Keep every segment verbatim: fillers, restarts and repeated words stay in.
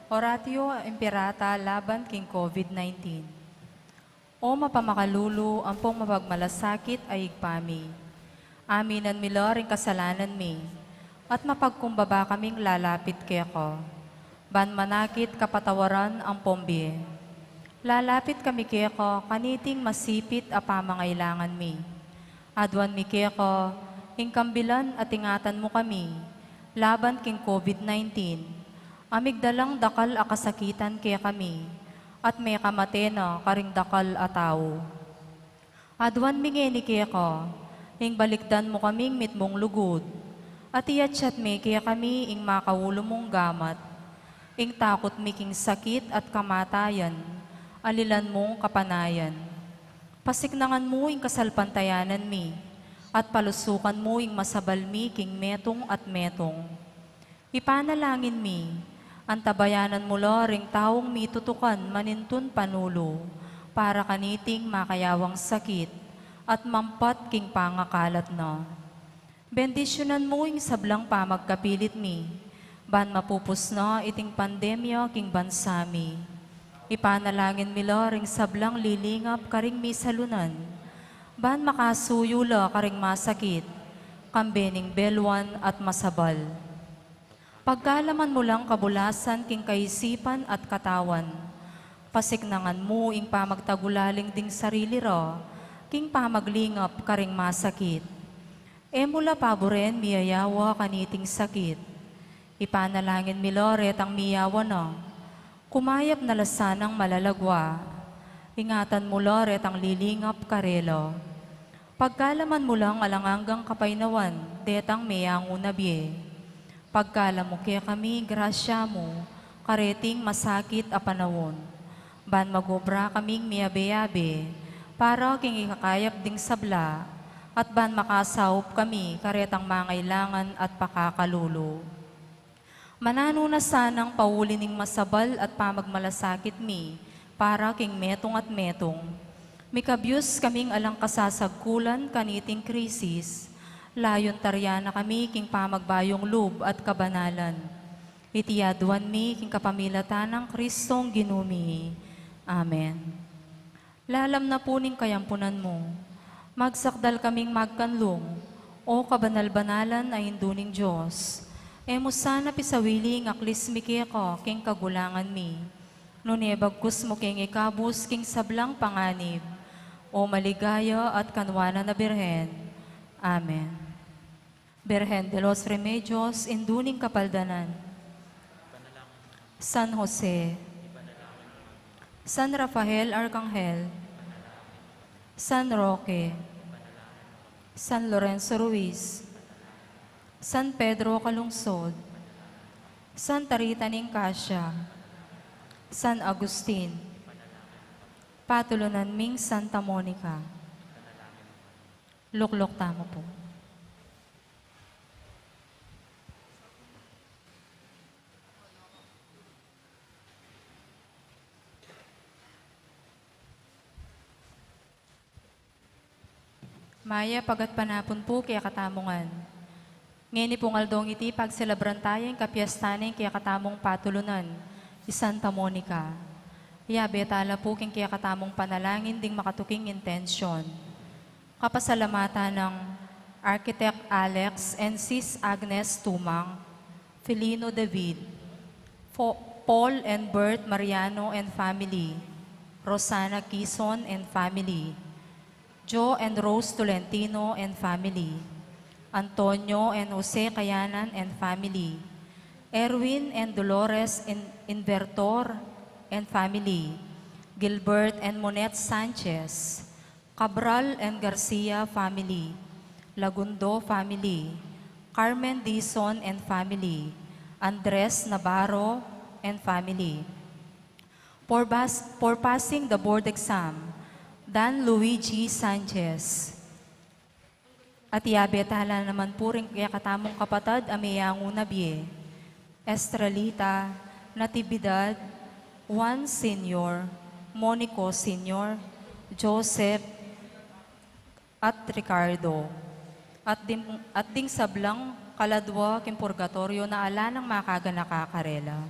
Oratio Imperata laban king COVID nineteen. O mapamakalulu ampong mapagmalasakit a Ibpa mi, aminan mi la ring kasalanan mi, at mapagkumbaba kaming lalapit keka, ban manakit kapatawaran ampong bie. Lalapit kami keka kaniting masipit a pamangailangan mi. Aduan mi keka ing kambilan at ingatan mu kami laban king COVID nineteen, a migdalang dakal a kasakitan kekami, at mekamate na karing dakal a tau. Aduan mi ngeni keka ing balikdan mu kaming mitmung lugud, at iyatyat me kekami ing makaulu mung gamat, ing takut mi king sakit at kamatayan, alilan mung kapanayan. Pasiknangan mu ing kasalpantayanan mi, at palusukan mu ing masabal mi king metung at metung. Ipanalangin mi, antabayanan mu la ring taung mitutukan manintun panulu, para kaniting makayawang sakit, at mampat king pangakalat na. Bendisyunan mu ing sablang pamagkapilit mi, ban mapupus na iting pandemya king bansa mi. Ipanalangin mi la ring sablang lilingap karing misalunan, ban makasuyu la karing masakit, kambe ning belwan at masabal. Pagkalaman mu lang kabulasan king kaisipan at katawan, pasiknangan mu ing pamagtagulaling ding sarili ra, king pamaglingap karing masakit. E mu la paburen miyayawa kaniting sakit. Ipanalangin mi la retang miyawa na, kumayap na la sanang malalagwa. Ingatan mu la retang lilingap karela. Pagkalaman mu lang alang anggang kapaynawan detang meyangu na bie. Pagkalam mu kekami grasya mu, kareting masakit a panaun, ban magobra kaming miyabe-yabe para king ikakayap ding sabla, at ban makasaup kami karetang mangailangan at pakakalulu. Mananu na sanang pauli ning masabal at pamagmalasakit mi para king metung at metung. Mikabyus kaming alang kasasagkulan kaniting krisis, layun taryan na kami king pamagbayung lub at kabanalan. Iti aduan mi king kapamilatan nang Kristong Ginu mi. Amen. Lalam na pu ning kayampunan mu, magsakdal kaming magkanlung, O kabanal-banalan a Indu ning Dios. E mu sana pisawili ing aklis mi keka king kagulangan mi, nune bagkus mu keng ikabus king sablang panganib, O maligaya at kanwanan a Birhen. Amen. Birhen de los Remedios, Indu ning Kapaldanan. San Jose. San Rafael Arcangel. San Roque. San Lorenzo Ruiz. San Pedro Calungsod. Santa Rita Nicasia. San Agustin. Patulunan ming Santa Monica. Lukluk tamu pu. Mayap a gatpanapun pu kekatamu ngan. Ngeni pung aldong iti pagselebran taya ing kapiestan ning kekatamung patulunan, i Santa Monica. Iyabe tala pu king kekatamung panalangin ding makatuking intensyon. Kapasalamatan nang Architect Alex and Sis Agnes Tumang, Felino David, Fo-, Paul and Bert Mariano and family, Rosana Kison and family, Joe and Rose Tolentino and family, Antonio and Jose Kayanan and family, Erwin and Dolores In-, Invertor and family, Gilbert and Monette Sanchez, Cabral and Garcia family, Lagundo family, Carmen Dizon and family, Andres Navarro and family. For bas-, for passing the board exam, Dan Luigi Sanchez. At iyabe tala naman pu ring kekatamung kapatad a meyangu na bie. Estrelita, Natividad, Juan Senior, Monico Senior, Joseph, at Ricardo. At ding, at ding sablang kaladwa king purgatoryo na ala nang makaganaka karela.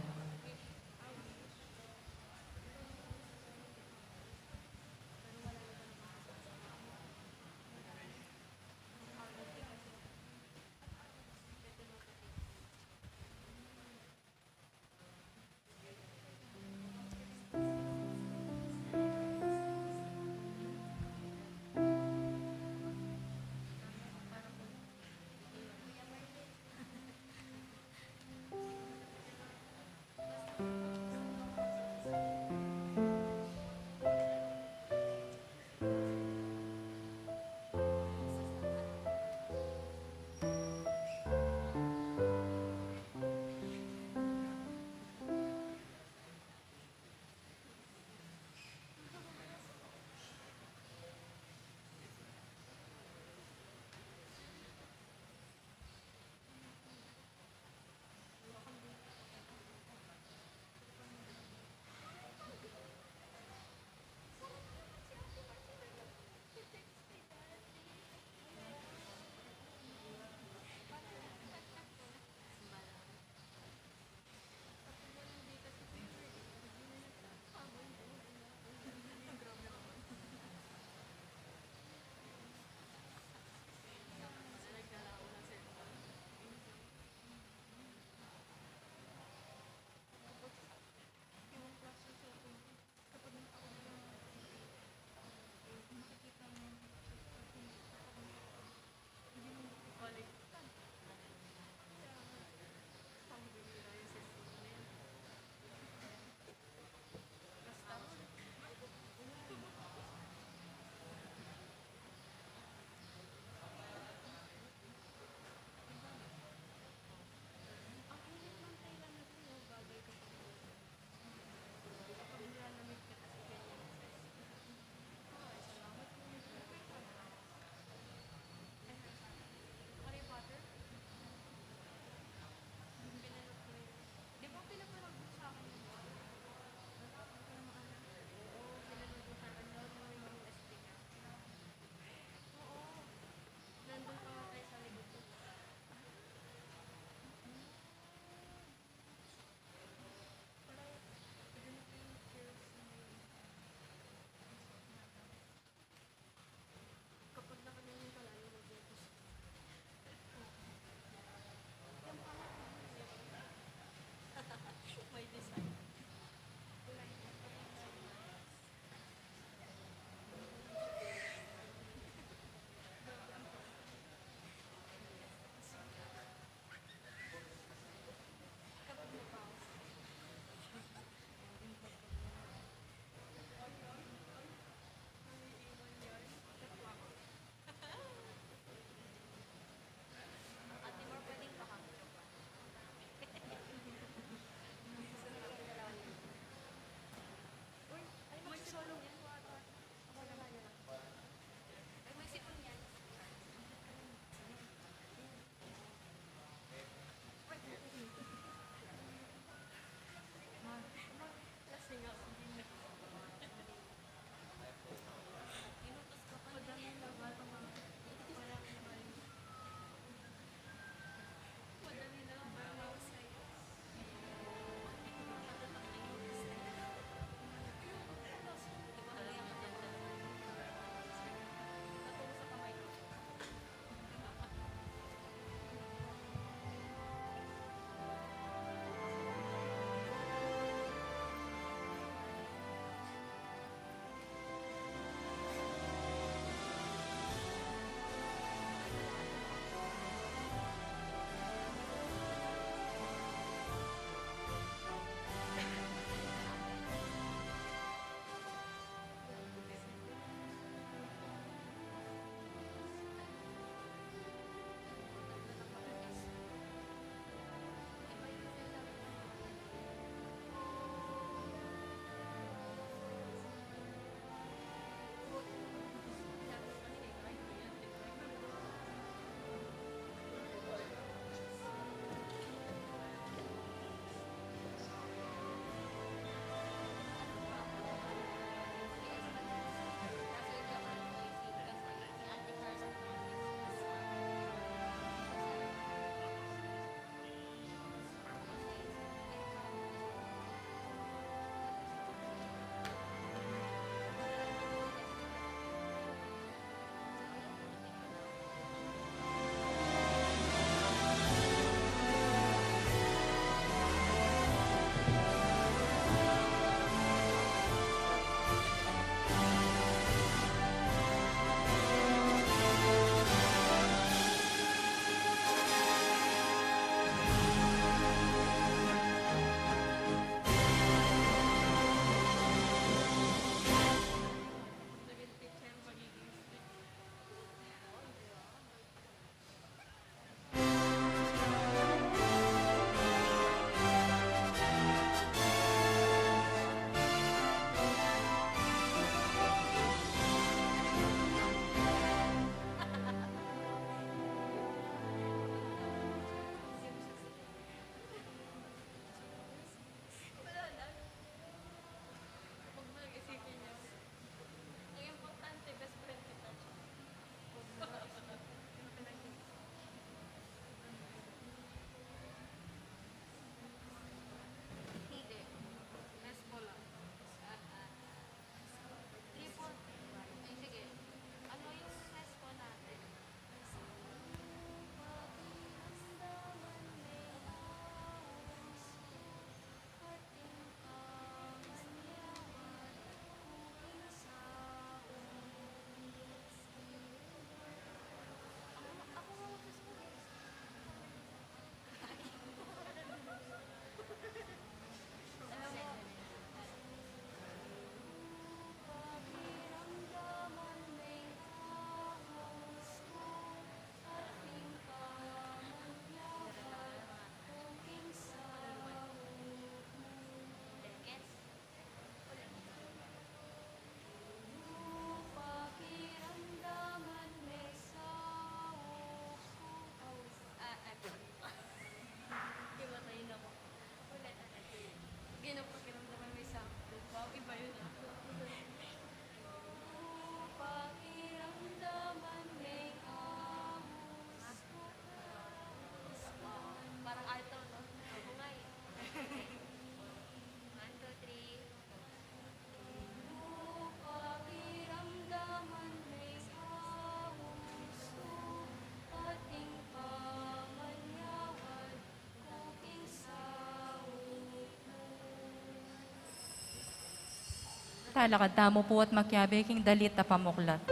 Talakad tamu pu at makiabe king dalit a pamuklat.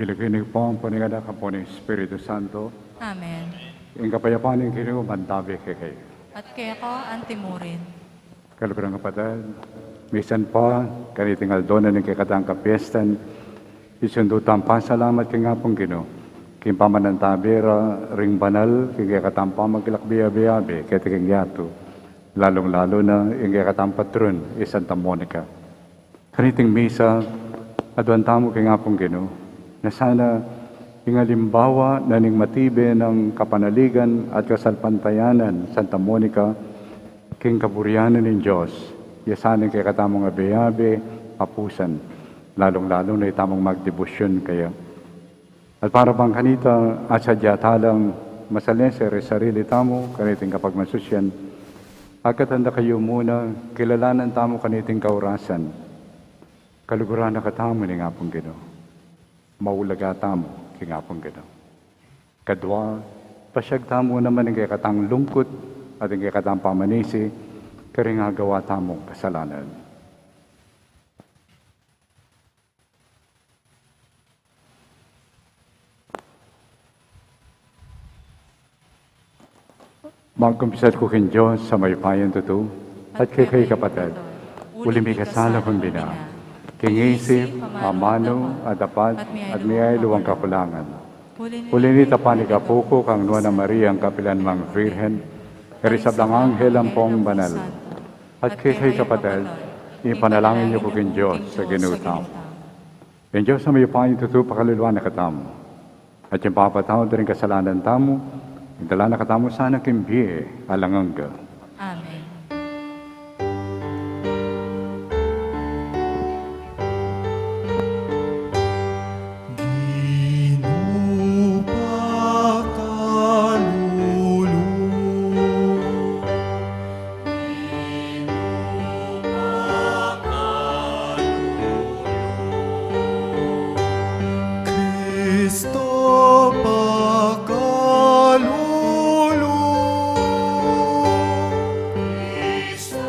Lagyu na pu ning Ibpa, ning Anak, ampo ning Espiritu Santo. Amen. Ing kapayapan ning Ginu mantabi kekayu. At keka antimurin. Kaluguran, kapatad, misan pa kaniting aldo na ning kekatang kapiestan, isundu tang pasalamat king Apung Ginu king pamanantabi ra ring banal king kekatang pamaglakbe abe-abe keti king yatu, lalung-lalu na ing kekatang patron, i Santa Monica. Kaniting misa, aduan tamu king Apung Ginu na sana ing alimbawa na ning matibe nang kapanaligan at kasalpantayanan Santa Monica king kaburian na ning Dios, ya sana ing kekatamung abe-abe papusan, lalung-lalu na itamung magdebosyon kaya. At para bang kanita, asadya ta lang masalese ring sarili tamu kaniting kapagmasusyan, agkatan da kayu muna, kilalanan tamu kaniting kaurasan. Kaluguran na katamu ning Apung Ginu. Maulaga tamu king Apung Ginu. Kadua, pasiag tamu naman ing kekatang lungkut at ing kekatang pamanisi karing agawa tamung kasalanan. Magkumpisal ku king Dios a mayupayang tutu, at kekayu kapatad, uli mikasala kung bina, king isip, amanu, at dapat, at miyaliwang kakulangan. Uli nita panigapu ku kang Nuan a Maria, ing kapilan mang Virgen, karing sablang anghel ampong banal, at kekayu kapatad, ipanalangin yu ku king Dios a Ginu tamu. Ing Dios a mayupayang tutu pakaluluan na katamu, at ing papatawad da ring kasalanan tamu, idala na katamu sana king bie alang angga. Amen. Ginu pakalulu. Kristo pakalulu. Kristo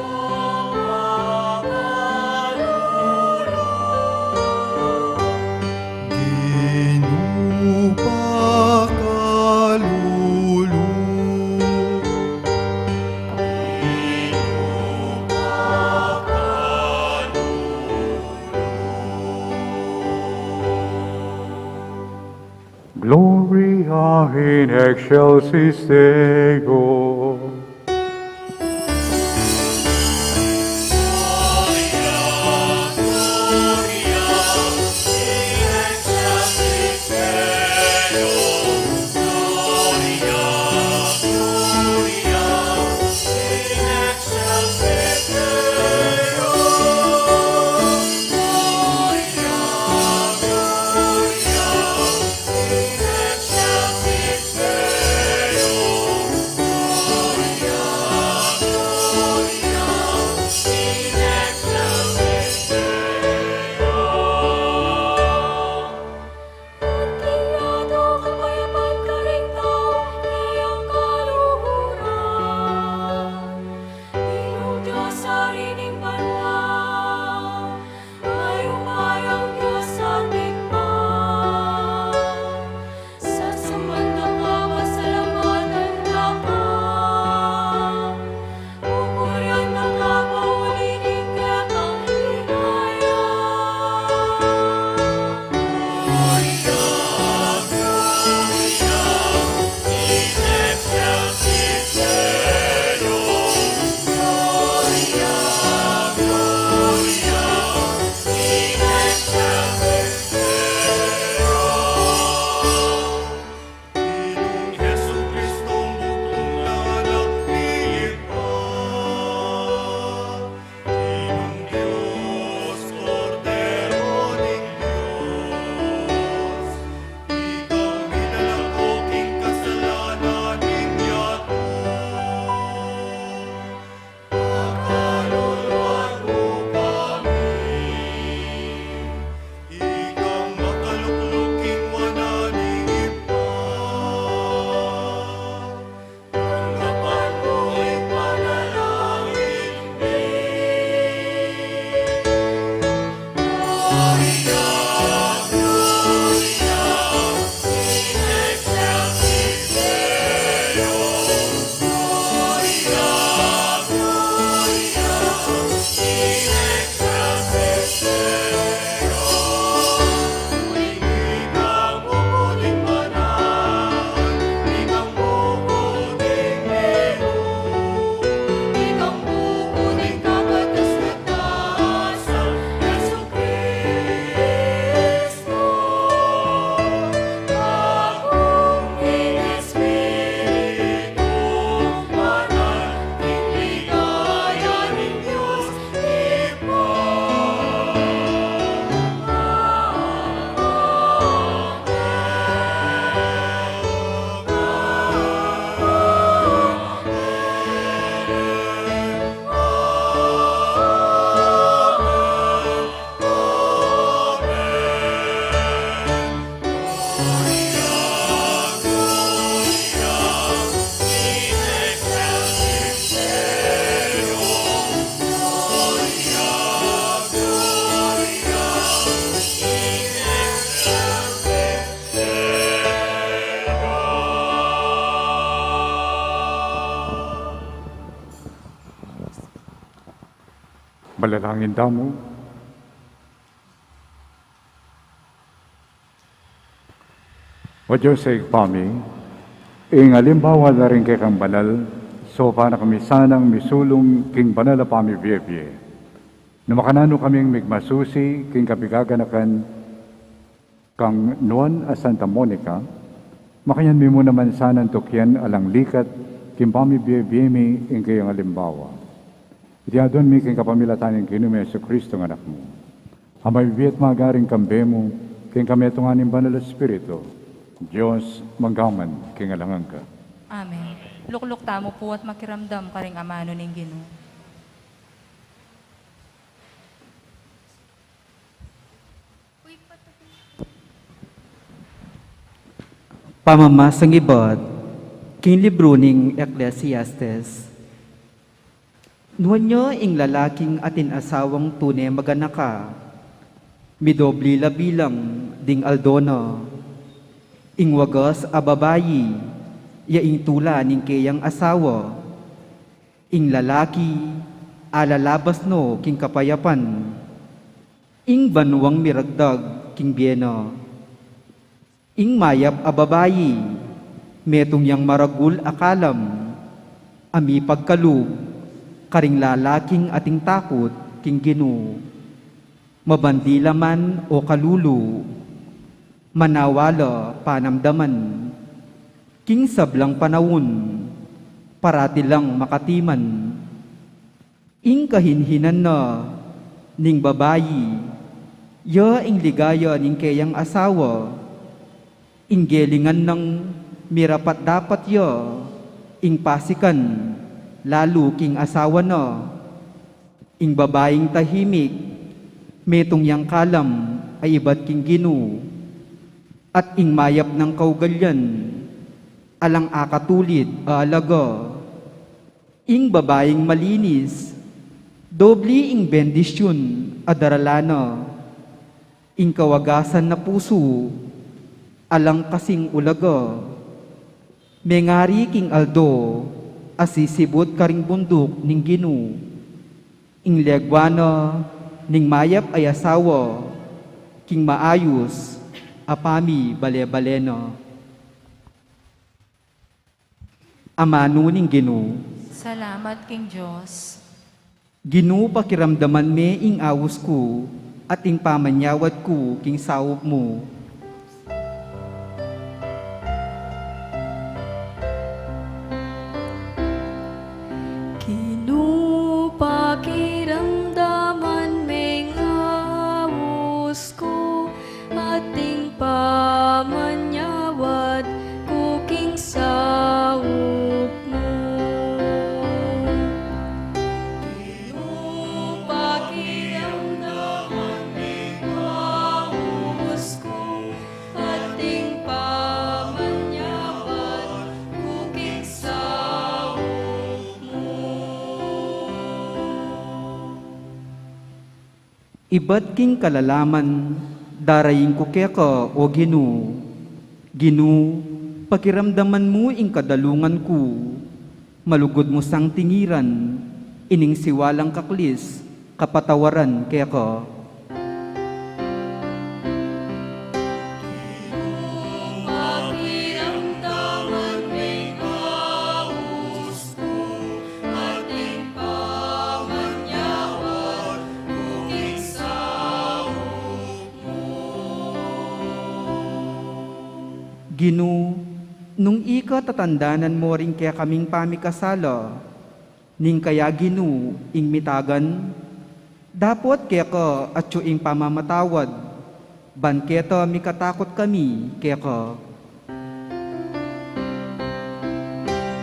pakalulu. Ginu pakalulu. Gloria in excelsis Deo. Manalangin tamu. O Dios a Ibpa mi, ing alimbawa da ring kekang banal, saupan na kami sanang misulung king banal a pamibie-bie. Nung makananu kaming migmasusi king kapigaganakan kang Nuan a Santa Monica, makanyan mi mu naman sanang tukian alang likat king pamibie-bie mi ing kayang alimbawa. Iti adwan mi king kapamilatan ning Ginu ming Jesucristo a Anak mu. Amay bibie at magari ing kambe mu, king kametungan ning Banal a Espiritu, Dios, mangga man king alang angga. Amen. Lukluk tamu pu at makiramdam karing amanu ning Ginu. Pamamasang ibat king libru ning Ecclesiastes. Nuan ya ing lalaking atin asawang tune maganaka, midobli la bilang ding aldo na. Ing wagas a babai ya ing tula ning keyang asawa. Ing lalaki alalabas no king kapayapan, ing banuang miragdag king bie na. Ing mayap a babai, metung yang maragul a kalam a mipagkalub karing lalaking ating takut king Ginu. Mabandi la man o kalulu, manawa la panamdaman. King sablang panaun, parati lang makatiman. Ing kahinhinan na ning babai, ya ing ligaya ning keyang asawa. Ing gelingan nang mirapat-dapat ya ing pasikan, lalu king asawa na. Ing babaing tahimik, metung yang kalam a ibat king Ginu, at ing mayap nang kaugalian, alang akatulid a alaga. Ing babaing malinis, dobli ing bendisyun a darala na. Ing kawagasan na pusu, alang kasing ulaga. Mengari king aldo a sisibut karing bunduk ning Ginu. Ing legua na ning mayap a asawa, king maayus a pamibale-bale na. Amanu ning Ginu. Salamat king Dios. Ginu, pakiramdaman me ing aus ku at ing pamanyawad ku king saup mu. Ginu, pakiramdaman me ing aus ku at ing pamanyawad ku king saup mu. Ginu, pakiramdaman me ing aus ku at ing pamanyawad ku king saup mu. Ibat king kalalaman, darain ku keka, O Ginu. Ginu, pakiramdaman mu ing kadalungan ku. Malugud mu sang tingiran ining siwalang kaklis kapatawaran keka. Pakiramdaman me ing aus ku at ing pamanyawad ku king saup mu. Ginu, nung ika tatandanan mo ring kekaming pamikasala, ning kaya Ginu ing mitagan, dapot keka atyu ing pamamatawad, ban keta mikatakut kami keka.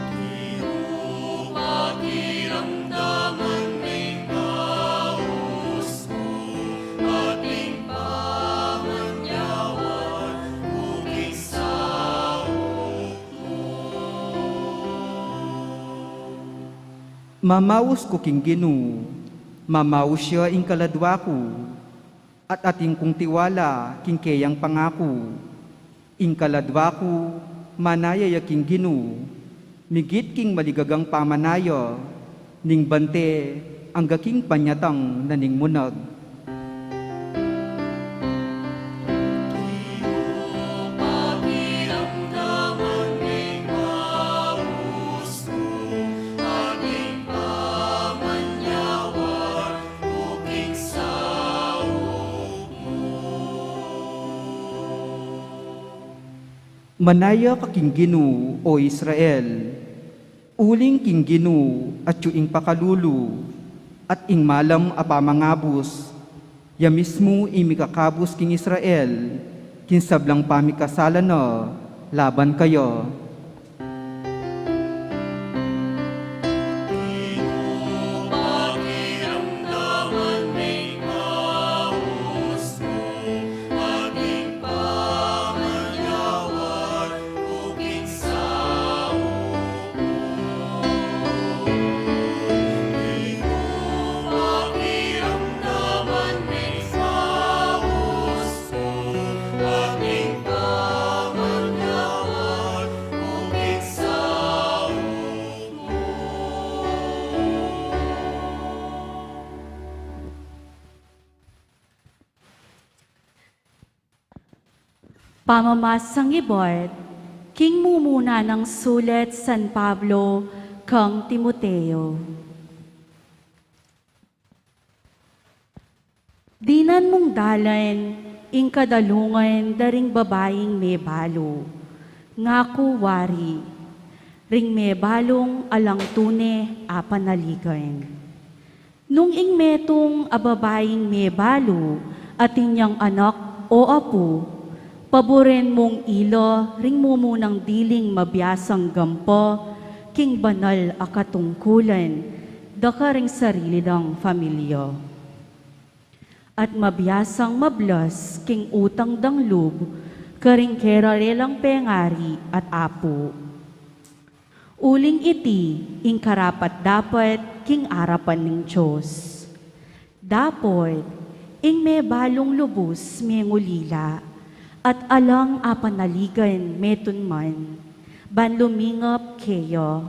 Ginu, pakiramdaman me ing aus ku at ing pamanyawad ku king saup mu. Mamaus ku king Ginu, mamaus ya ing kaladua ku, at atin kung tiwala king keyang pangaku. Ing kaladua ku, manaya ya king Ginu, migit king maligagang pamanaya ning bante angga king panyatang na ning munag. Manaya ka king Ginu, o Israel, uling king Ginu atyu ing pakalulu, at ing malam a pamangabus, ya mismu ing mikakabus king Israel, king sablang pamikasala na laban kaya. Pamamasang ibat king mumuna nang sulat San Pablo kang Timoteo. Dinan mung dalan ing kadalungan da ring babaing mebalu, ngaku wari, ring mebalung alang tune a panaligan. Nung ing metung a babaing mebalu atin yang anak o apu, paburen mung ila ring mumunang diling mabiasang gampa king banal a katungkulan da karing sarili dang familia. At mabiasang mablas king utang dang lub karing kerarelang pengari at apu. Uling iti ing karapat-dapat king arapan ning Dios. Dapot ing mebalung lubus mengulila, at alang a panaligan metunman, ban lumingap keya,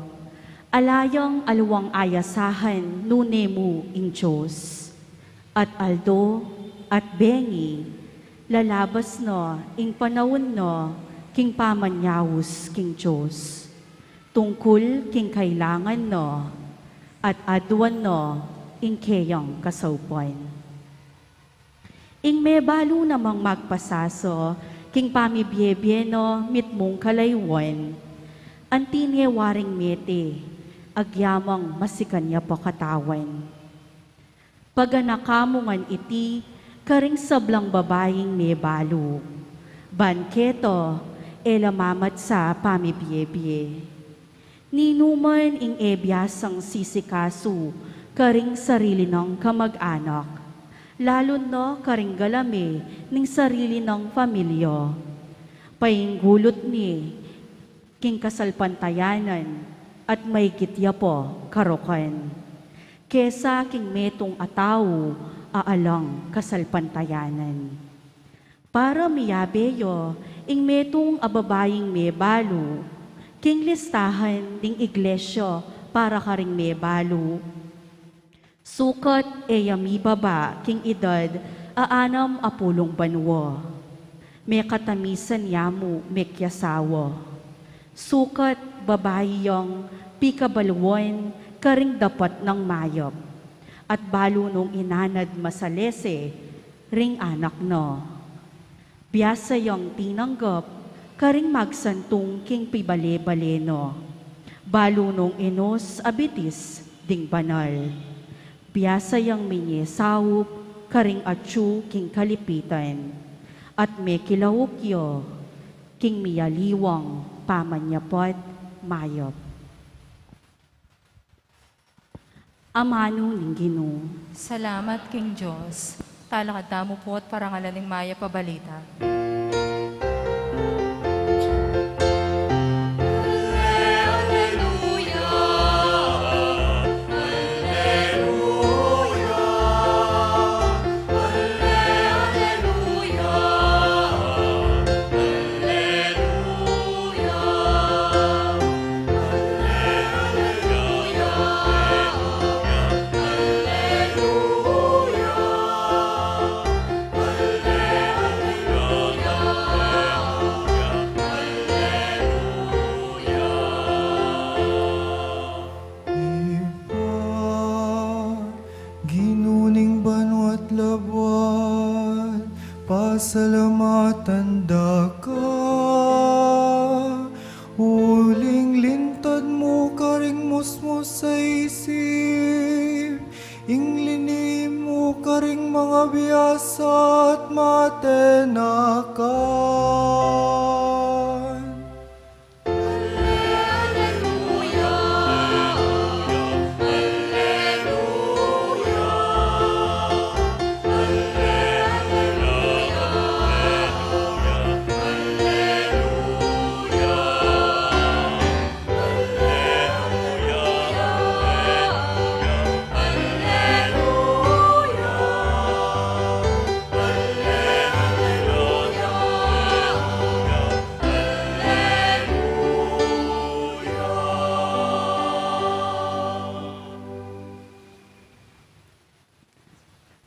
ala yang aliwang ayasahan nune mu ing Dios. At aldo at bengi, lalabas na ing panaun na king pamanyaus king Dios, tungkul king kailangan na, at aduan na ing keyang kasaupan. Ing mebalu namang magpasasa king pamibiebie na mitmung kalayuan, anti ne waring mete, agyamang masikan ya pa katawan. Paganaka mu ngan iti karing sablang babaing mebalu, ban keta e la mamatsa pamibiebie. Ninuman ing e biasang sisikasu karing sarili nang kamag-anak, lalu na karing galame ning sarili nang familia, painggulut ne king kasalpantayanan at maigit ya pa karukan, kesa king metung a tau a alang kasalpantayanan. Para miyabe ya ing metung a babaing mebalu king listahan ning iglesia para karing mebalu, sukat e ya mibaba king edad a anam a pulung banua. Mekatamisan ya mu mekiasawa. Sukat babai yang pikabaluan karing dapat nang mayap, at balu nung inanad masalese ring anak na. Biasa yang tinanggap karing magsantung king pibale-bale na, balu nung inus a bitis ding banal. Biasa yang minie saup karing atyu king kalipitan, at mekilaup ya king miyaliwang pamanyapat mayap. Amanu ning Ginu. Salamat king Dios. Talakad tamu pu at parangalan ing mayap a balita. Salamatan da ka, uling lintad mu karing musmus a isip, ing lini mu karing mangabiasa at matenakan.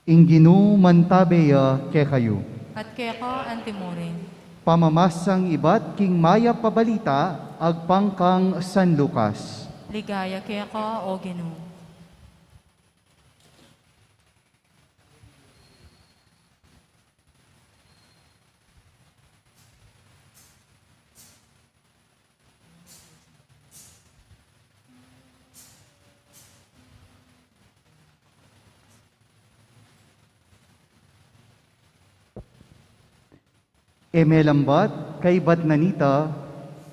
Ing Ginu mantabe ya kekayu. At keka antimurin. Pamamasang ibat king Mayap a Balita agpang kang San Lucas. Ligaya keka, O Ginu. E melambat, kaybat na nita,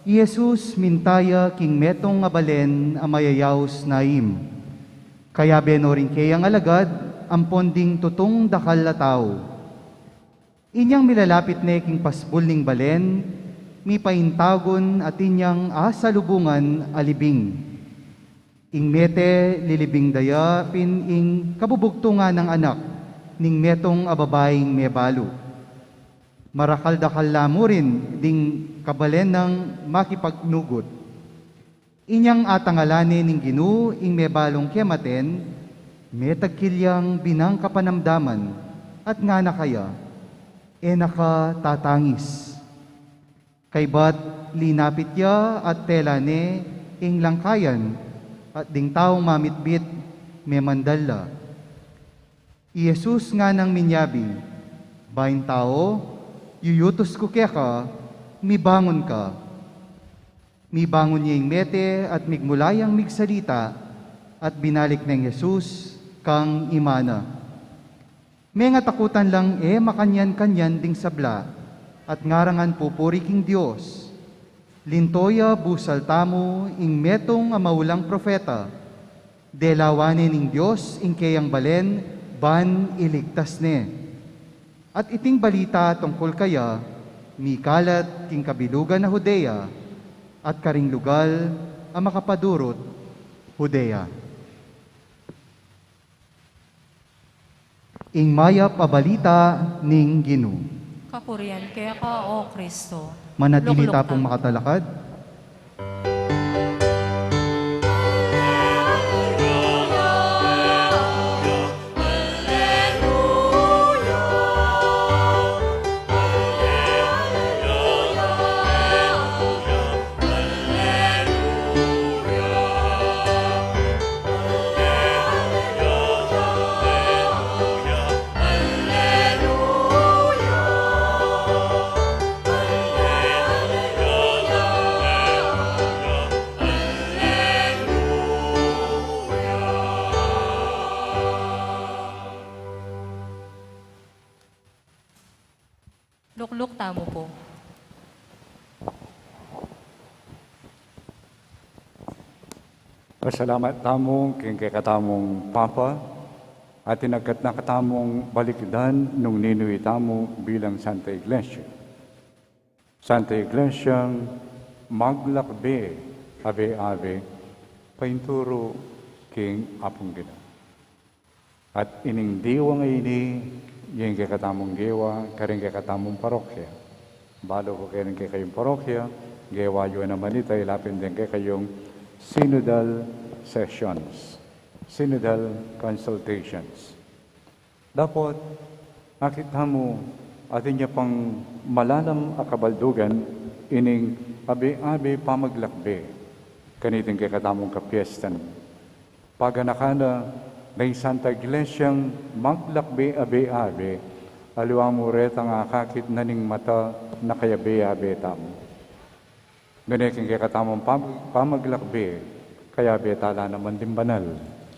i Jesus minta ya king metung a balen a mayayaus Naim. Kayabe no ring keyang alagad ampon ding tutung dakal a tau. Inyang milalapit ne king pasbul ning balen, mipaintagun atin yang asalubungan a libing. Ing mete, lilibing da ya pin ing kabubugtungan nang anak ning metung a babaing mebalu. Marakal-dakal la mu rin ding kabalen nang makipagnugut. Inyang atangalan ne ning Ginu ing mebalung kematen, metagkil yang binang kapanamdaman at ngana kaya, "E na ka tatangis." Kaybat linapit ya at tela ne ing langkayan, at ding taung mamitbit memandal la. I Jesus nganang minyabi, "Baing tau, yuyutus ku keka, mibangun ka." Mibangun ya ing mete at migmula yang migsalita, at binalik neng Jesus kang ima na. Mengatakutan lang e makanyan-kanyan ding sabla, at ngarangan pupuri king Dios. Linto ya busal tamu ing metung a maulang propeta. Delawan ne ning Dios ing keyang balen ban iligtas ne. At iting balita tungkul kaya mikalat king kabilugan a Judea at karing lugal a makapadurut Judea. Ing mayap a balita ning Ginu. Kapurian keka, O Kristo. Manatili ta pung makatalakad. Lukluk tamu pu. Pasalamat tamu king kekatamung Papa, at inagkat na katamung balikdan nung ninu itamu bilang Santa Iglesia. Santa Iglesiang maglakbe abe-abe, painturu king Apung Ginu. At ining diwa ngeni, ing kekatamung gewa karing kekatamung parokya. Balu ku keni king kekayung parokya, gewa yu naman ita, ilapin deng kekayung synodal sessions, synodal consultations. Dapot, akit tamu, atin ya pang malalam a kabaldugan ining abe-abe pamaglakbe kaniting kekatamung kapiestan. Paganakan na ning Santa Iglesiang maglakbe abe-abe, Aliwa mu retang akakit na ning mata na kayabe-yabe tamu. Nune king kekatamung pam-, pamaglakbe, kayabe tala naman ding banal,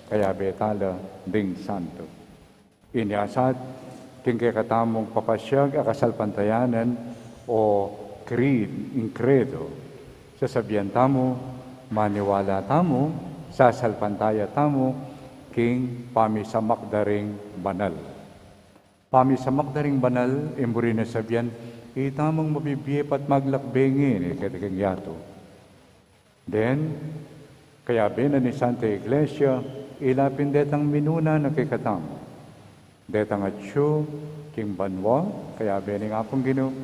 kayabe tala ding santo. Inya sa king kekatamung papasiag a kasalpantayanan o creed, ing credo, sasabian tamu, maniwala tamu, sasalpantaya tamu, king pamisamak da ring banal. Pamisamak da ring banal, ing buri nang sabian, itamung mabibie pa't maglakbe ngeni keti king yatu. Then, kayabe na ning Santa Iglesia, ila pin detang minuna na kekatamu. Detang atyu king banua, kayabe ning Apung Ginu,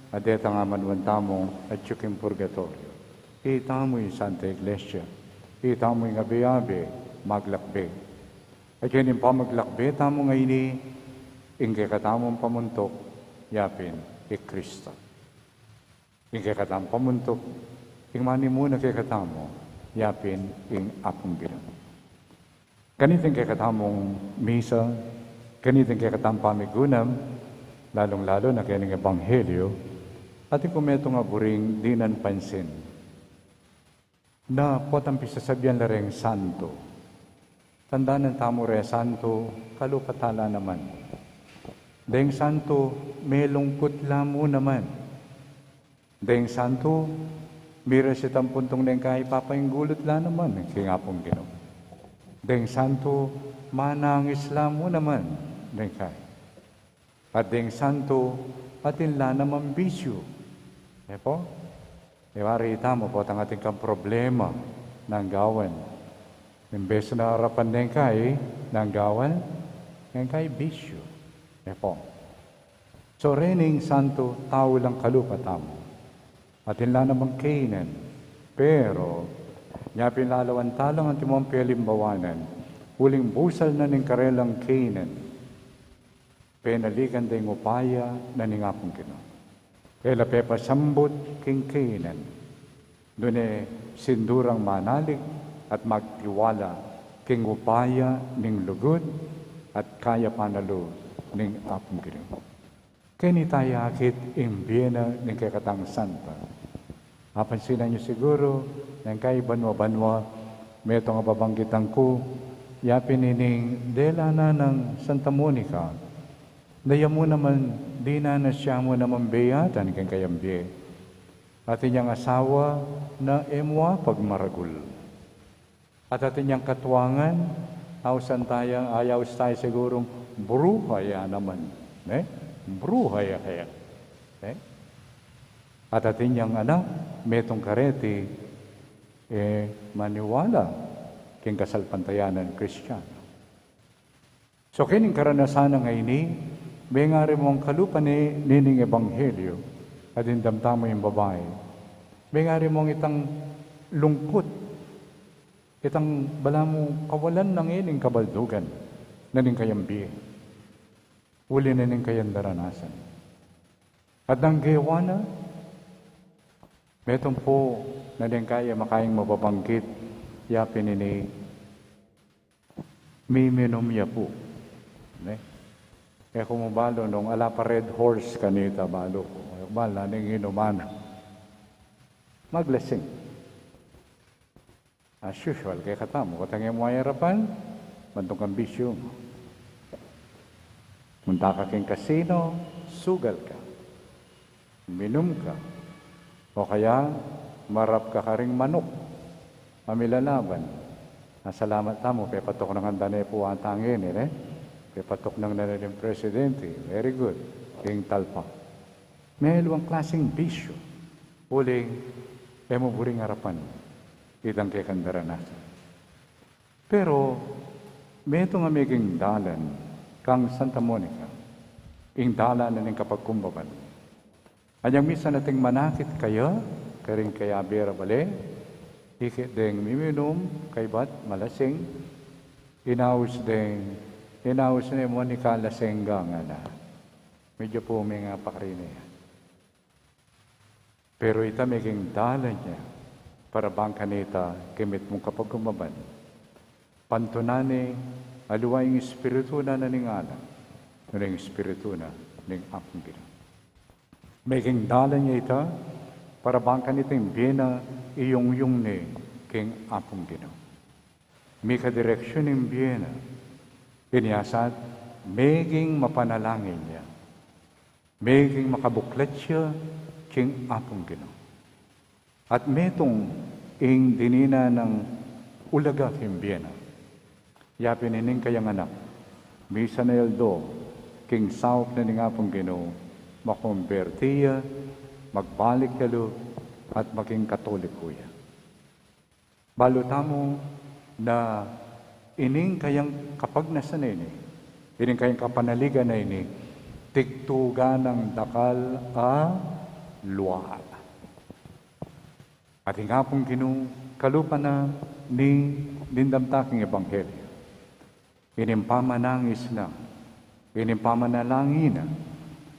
at detang amanuan tamu, atyu king purgatoryo. Itamu ing Santa Iglesia, itamu ing abe-abe, maglakbe. At keni ing pamaglakbe tamu ngeni, ing kekatamung pamuntuk, yapin i Kristo. Ing kekatamung pamuntuk, ing manimuna kekatamu, yapin ing Apung Ginu. Kaniting kekatamung misa, kaniting kekatamung pamigunam, lalung-lalu na kening ebanghelyo, atin kung metung a buring dinan pansin. Na potang pisasabian la reng santo. Tandanan tamu reng santo, kalupa tala naman. Deng santo, melungkut la mu naman. Deng santo, mira sitang puntung neng kai papainggulut la naman king Apung Ginu. Deng santo, manangis la mu naman neng kai. At deng santo, atin la naman bisyu. E po? E wari tamu, potang atin kang problema nang gawan. Imbes na arapan neng kai, nang gawan, neng kai bisyu. E po? So, rening santo, tau lang kalupa tamu. Atin la namang kainan. Pero, nya pin lalawan talang antimong pelimbawanan, uling busal na ning karelang kainan. Penaligan da ing upaya na ning Apung Ginu. E la pepasambut king kainan. Nune sindurang manalig at magtiwala king upaya ning lugud at kayapan na lub ning Apung Ginu. Keni taya akit ing bie na ning kekatang santa. Apansinan yu siguru, neng kai banua-banua, metung a babanggitan ku, yapin ining dela na nang Santa Monica, na ya mu naman, dinan na siya mu naman beyatan king kayang bie. At inyang asawa na e mu apagmaragul. At atin yang katuangan, ausan taya, ay aus taya sigurung bruha ya naman, ne? Bruha ya kaya, ne? At atin yang anak, metung kareti, e, maniwala king kasalpantayanan Kristiyanu. So, kening karanasan a ngeni, mengari mung kalupa ne nining ebanghelyo, a dimdam tamu ing babai. Mengari mung itang lungkut, itang balamu kawalan na ngening kabaldugan na ning kayang bie. Uli na ning kayang daranasan. At nang gewa na, metung pu na deng kai e makaing mababanggit, yapin ini miminum ya pu. Ne? E ku mu balu nung ala pa Red Horse kanita, balu ku. E ku balu nung inuman. Maglasing. As usual, kekatamu, kota nge mu ayarapan, bantung kang bisyu mu. Munta ka king kasino, sugal ka. Minum ka. O kaya, marap ka karing manuk a milalaban. A, salamat tamu, pepatuknangan da ne pu ata ngeni, ne? Pepatuknang na ne ning presidente. Very good. King talpa. Mealuang klaseng bisyu. Uling, e mu buring arapan itang kekang daranasan. Pero, metung a meging dalan kang Santa Monica, ing dalan na ning kapagkumbaban. Anyang misan ating manakit kaya, karing kayabe ra bale, ikit deng miminum, kaybat malasing, inaus deng, inaus ne Monica, lasing ka ngana. Medyo puming a pa karine. Pero ita meging dalan ya para bang kanita king mitmung kapagkumbaban. Pantunan ne, aliwa ing espiritu na na ning anak, nune ing espiritu na ning Apung Ginu. Meging dalan ya ita, para bang kanita ing bie na iyungyung ne king Apung Ginu. Mika direksyun ing bie na, inya sat, meging mapanalangin ya. Meging makabuklat ya king Apung Ginu. At metung ing dinina nang ulaga king bie na. Ya pin ining kayang anak, misan a aldo, king saup na ning Apung Ginu, makomberti ya, magbalik ya lub, at maging Katoliko ya. Balu tamu na ining kayang kapagnasan a ini, ining kayang kapanaligan a ini, tigtugan nang dakal a lua. At ing Apung Ginu, kalupa na ning dimdam ta king ebanghelyo, ining pamanangis na, ining pamanalangin na,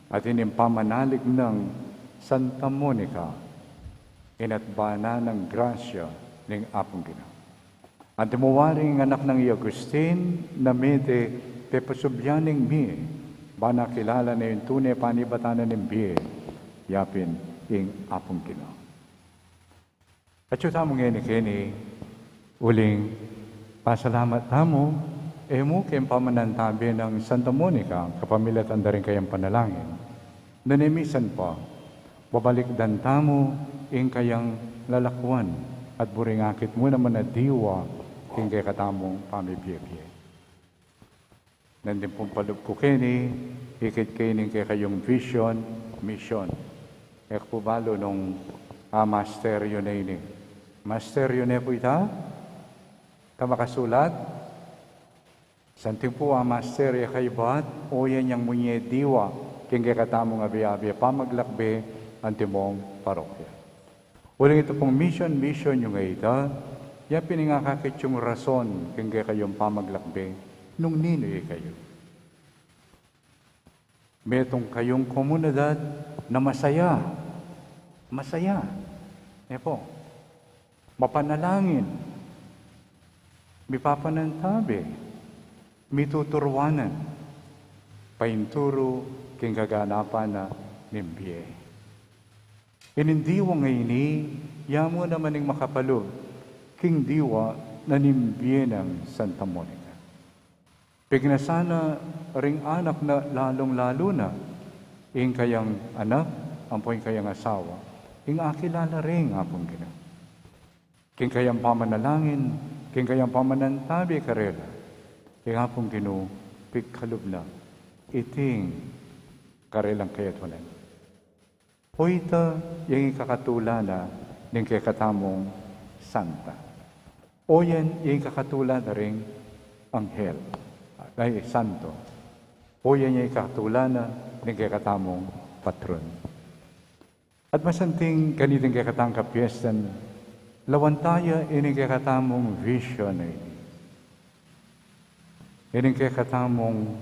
at ining pamanalig nang Santa Monica, inatba na nang grasya ning Apung Ginu. Antimo wari ing anak nang i Agustin, na mete pepasubyan ning mie, ban akilala na ing tune panibatan na ning bie, ya pin ing Apung Ginu. Atyu tamu ngeni keni, uling pasalamat tamu, e mu king pamanantabe nang Santa Monica, kapamilatan da ring kayang panalangin. Nune misan pa, babalikdan tamu ing kayang lalakwan, at buring akit mu naman a diwa king kekatamung pamibie-bie. Nandin pung palub ku keni, ikit keni ing kekayung vision, mission. E ku pu balu nung, ah, masteryo ne ini. Masteryo ne pu ita? Ka makasulat? Santing pu a masteryo kaybat, oyan yang munye diwa, king kekatamung abe-abe pamaglakbe, antimong parokya. Uling ita pung mission, mission yu ngan ita, ya pin ing akakit yung rason king kekayung pamaglakbe, nung ninu ikayu. Metung kayung komunidad na masaya. Masaya. E pu. Mapanalangin. Mipapanantabe. Mituturuanan. Painturu king kaganapan na ning bie. Ining diwa ngeni, ya mu naman ing makapalub king diwa na ning bie nang Santa Monica. Pignasan na ring anak na lalung-lalu na ing kayang anak, ampo ing kayang asawa, ing akilala ring Apung Ginu. King kayang pamanalangin, king kayang pamanantabe karela, king Apung Ginu, pigkalub na iting karelang kayadwanan. O ita, yang ikakatula na ning kekatamung santa. O yan, yang ikakatula na ring anghel. Ay, santo. O yan, yang ikakatula na ning kekatamung patron. At masanting kaniting kekatang kapiestan, lawan taya ining kekatamung vision ini. Ining kekatamung,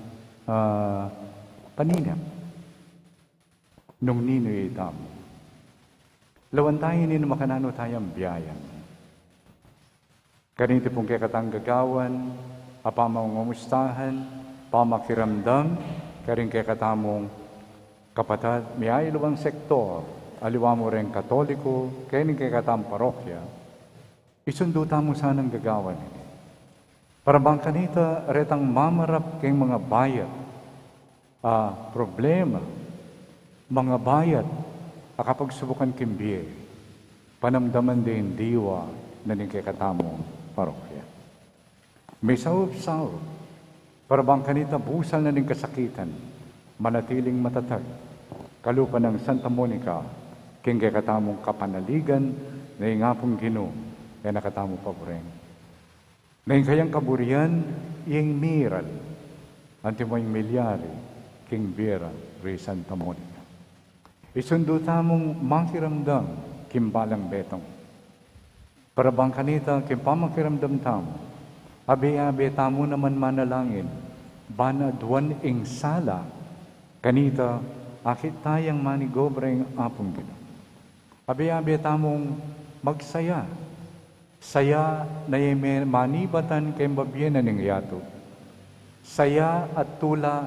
ah, paninap. Nung ninu itamu. Lawan taya ini nung makananu tayang biayan. Kaniti pung kekatang gagawan, a pamangumustahan, pamakiramdam, karing kekatamung kapatad, miyayaliwang sektor, aliwa mu reng Katoliko, keni kekatang parokya, isundu tamu sanang gagawan ini. Para bang kanita retang mamarap keng mangabayat a problema, mangabayat a kapagsubukan king bie, panamdaman de ing diwa na ning kekatamung parokya. Misaup-saup, para bang kanita busal na ning kasakitan, manatiling matatag, kalupa nang Santa Monica, king kekatamung kapanaligan na ing Apung Ginu, e na katamu paburen. Na ing kayang kaburian, ing miral, antimo ing milyari, king bie ra, ri Santa Monica. Isundu tamung makiramdam, king balang betung. Para bang kanita, king pamakiramdam tamu, abe-abe tamu naman manalangin, ban aduan ing sala, kanita, akit tayang manigobra ing Apung Ginu. Abe-abe tamung magsaya. Saya na ing me-, manibatan keng babie na ning yatu. Saya at tula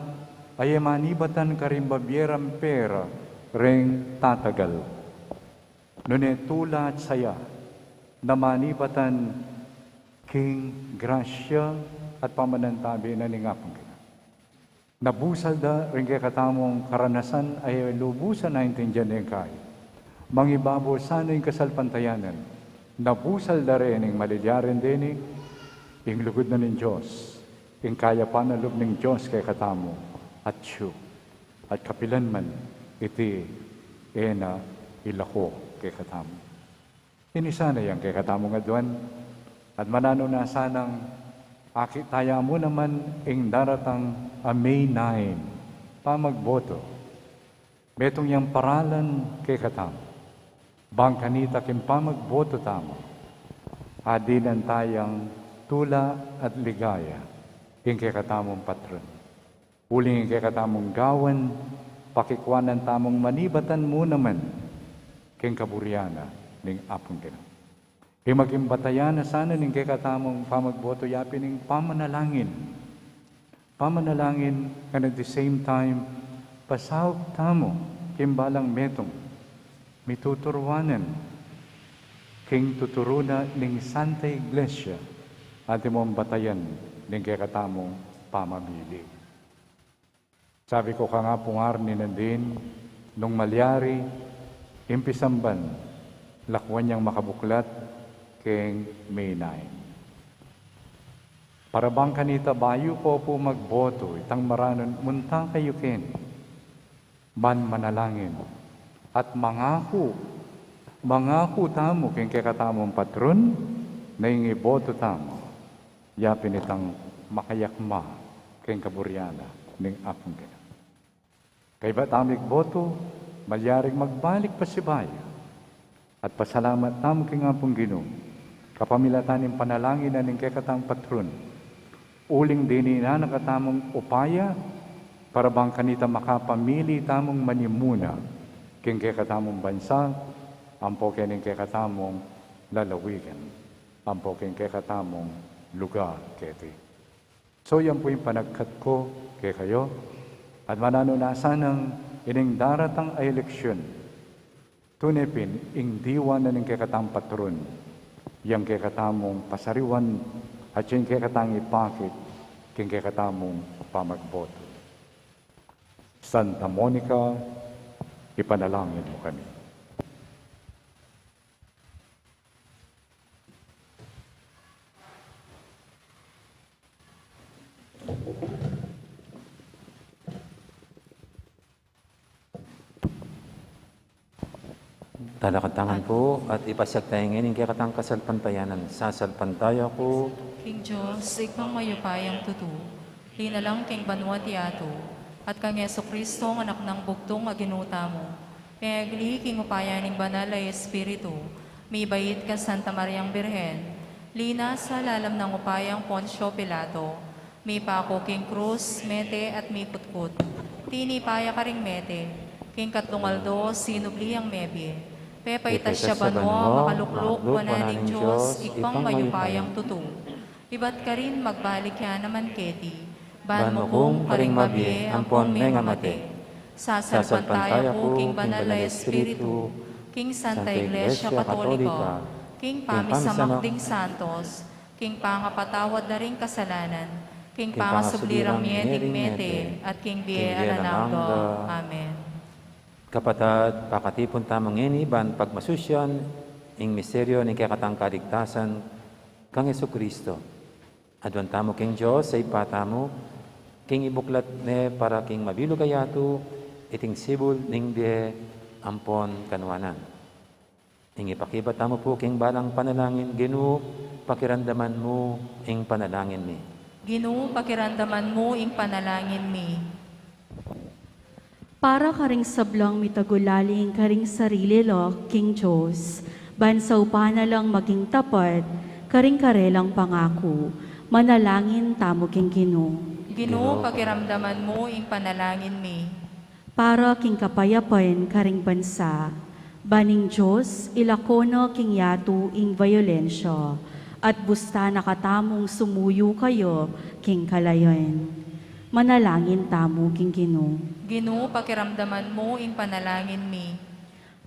a e manibatan karing bibie rang pera reng tatagal, nune tula at saya na manibatan king grasya at pamanantabe na ning Apung Ginu. Nabusal da ring kekatamung karanasan a e lubusan a intindian ning kai. Mangibabaw sana ing kasalpantayanan, nabusal da reng malilyarin deni ing lugud na ning Dios, ing kayapan a lub ning Dios kekatamu, at siyu, at kapilan man iti e na ilako kekatamu. Ini sana yang kekatamung aduan, at mananu na sanang akit taya mu naman ing daratang a May nine, pamagboto. Metung yang paralan kekatamu. Bang kanita king pamagboto tamu, adinan tayang tula at ligaya king kekatamung patron. Uling ing kekatamung gawan, pakikwanan tamung manibatan mu naman king kaburian na ning Apung Ginu. Ing maging batayan na sana ning kekatamung pamagboto ya pin ing pamanalangin. Pamanalangin, and at the same time, pasaup tamu king balang metung, mituturuanan king tuturu na ning Santa Iglesia, atin mung batayan ning kekatamung pamamili. Sabi ku kang Apung Arnie nandin, nung malyari, ing pisamban, lakuan yang makabuklat keng May nine. Para bang kanita bayu ko pu magboto, itang maranan munta kayu keni ban manalangin at mangaku, mangaku tamu keng kekatamung patron na ing iboto tamu ya pin itang makayakma keng kaburian na ning Apung Ginu. Kaybat tamu igboto, malyaring magbalik pasibayu at pasalamat tamu keng Apung Ginu kapamilatan ning panalangin na ning kekatang patron. Uling dininan na katamung upaya para bang kanita makapamili tamung manimuna keng kekatamung bansa, ampo keng kekatamung lalawigan, ampo keng kekatamung lugar keti. So, yan pu ing panagkat ku kekayu, at mananu na sanang ining daratang a eleksyun, tune pin ing diwa na ning kekatang patron, yang kekatamung pasariwan, at yang kekatang ipakit keng kekatamung pamagboto. Santa Monica, ipanalangin mu kami. Talakatangan pu at ipasiag taya ngeni ing kekatang kasalpantayanan. Sasalpantaya ku king Dios, Ibpang mayupayang tutu, linalang king banua at yatu, at kang Jesucristo, anak nang bugtung a Ginu tamu, mengagli king upaya ning Banal a Espiritu, mibait kang Santa Mariang Birhen, linasa lalam nang upayang Poncio Pilato, mipaku king krus, mete at mikutkut. Tinipa ya karing mete, king katlung aldo sinubli yang mebie. Pepaistas ya banua, makalukluk wanan ning Dios, Ibpang mayupayang tutu. Ibat karin magbalik ya naman keti, ban mukum karing mabie ampon mengamate. Sasalpantaya ku king Banal a Espiritu, king Santa Iglesia Katolika, king pamisamak ding santos, king pangapatawad da ring kasalanan, king pangasubli rang mie ding mete, at king bie alang angga. Amen. Kapatad, pakatipun tamu ngeni ban pagmasusian ing misteryo ning kekatang kaligtasan kang Jesucristo. Aduan tamu king Dios a Ibpa tamu, king ibuklat ne para king mabilug a yatu iting sibul ning bie ampon kanuanan. Ing ipakibat tamu pu king balang panalangin. Ginu, pakiramdaman mu ing panalangin mi. Ginu, pakiramdaman mu ing panalangin mi. Para karing sablang mitagulaling karing sarili la king Dios, ban saupan na lang maging tapat karing karelang pangaku, manalangin tamu king Ginu. Ginu, pakiramdaman mu ing panalangin mi. Para king kapayapan karing bansa, ban ing Dios ilako na king yatu ing bayolensya, at busta na katamung sumuyu kaya king kalayan. Manalangin tamu king Ginu. Ginu, pakiramdaman mu ing panalangin mi.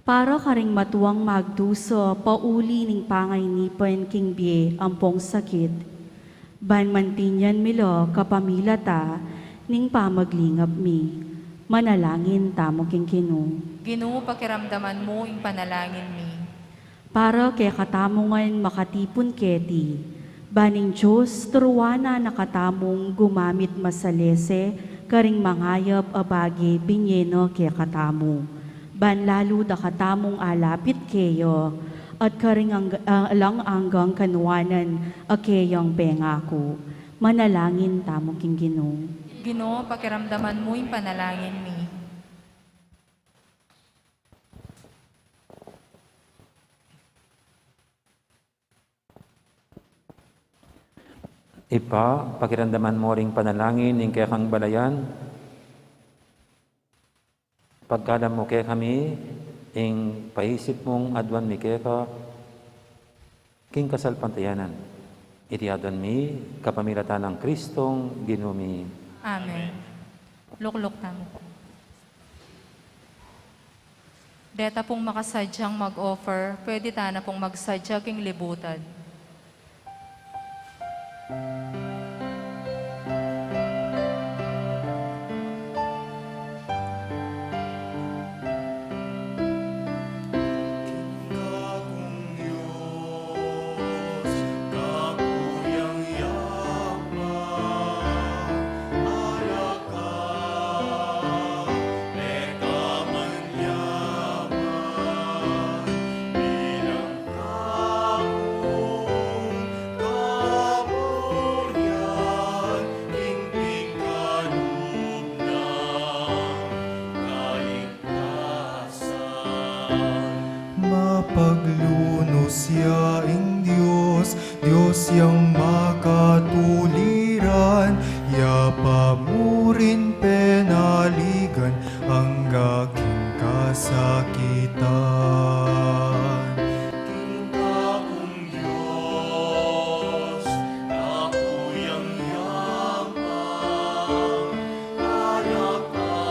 Para karing matuang magdusa pauli ning pangainipan king bie ampong sakit, ban mantinyan mi la kapamilatan ning pamaglingap mi. Manalangin tamu king Ginu. Ginu, pakiramdaman mu ing panalangin mi. Para kekatamu ngan makatipun keti, ban ing Dios turuan na katamung gumamit masalese karing mangayap a bage binye na kekatamu, ban lalu da katamung alapit keya, at karing ang-, ah, alang anggang kanwanan a keyang pengaku. Manalangin tamu king Ginu. Ginu, pakiramdaman mu ing panalangin mi. Ibpa, pakiramdaman mu ring panalangin ning kekang balayan. Pagkalub mu kekami ing paisip mung aduan mi keka, king kasalpantayanan. Iti aduan mi kapamilatan nang Kristong Ginu mi. Amen. Lukluk tamu. Deta pung makasadyang mag-offer, pwede tana pung magsadya king libutan. Mapaglunus ya ing Dios, Dios yang makatuliran, ya pa mu rin penaligan angga king kasakitan. King kapung Dios, kaku yang yaman, anak ka,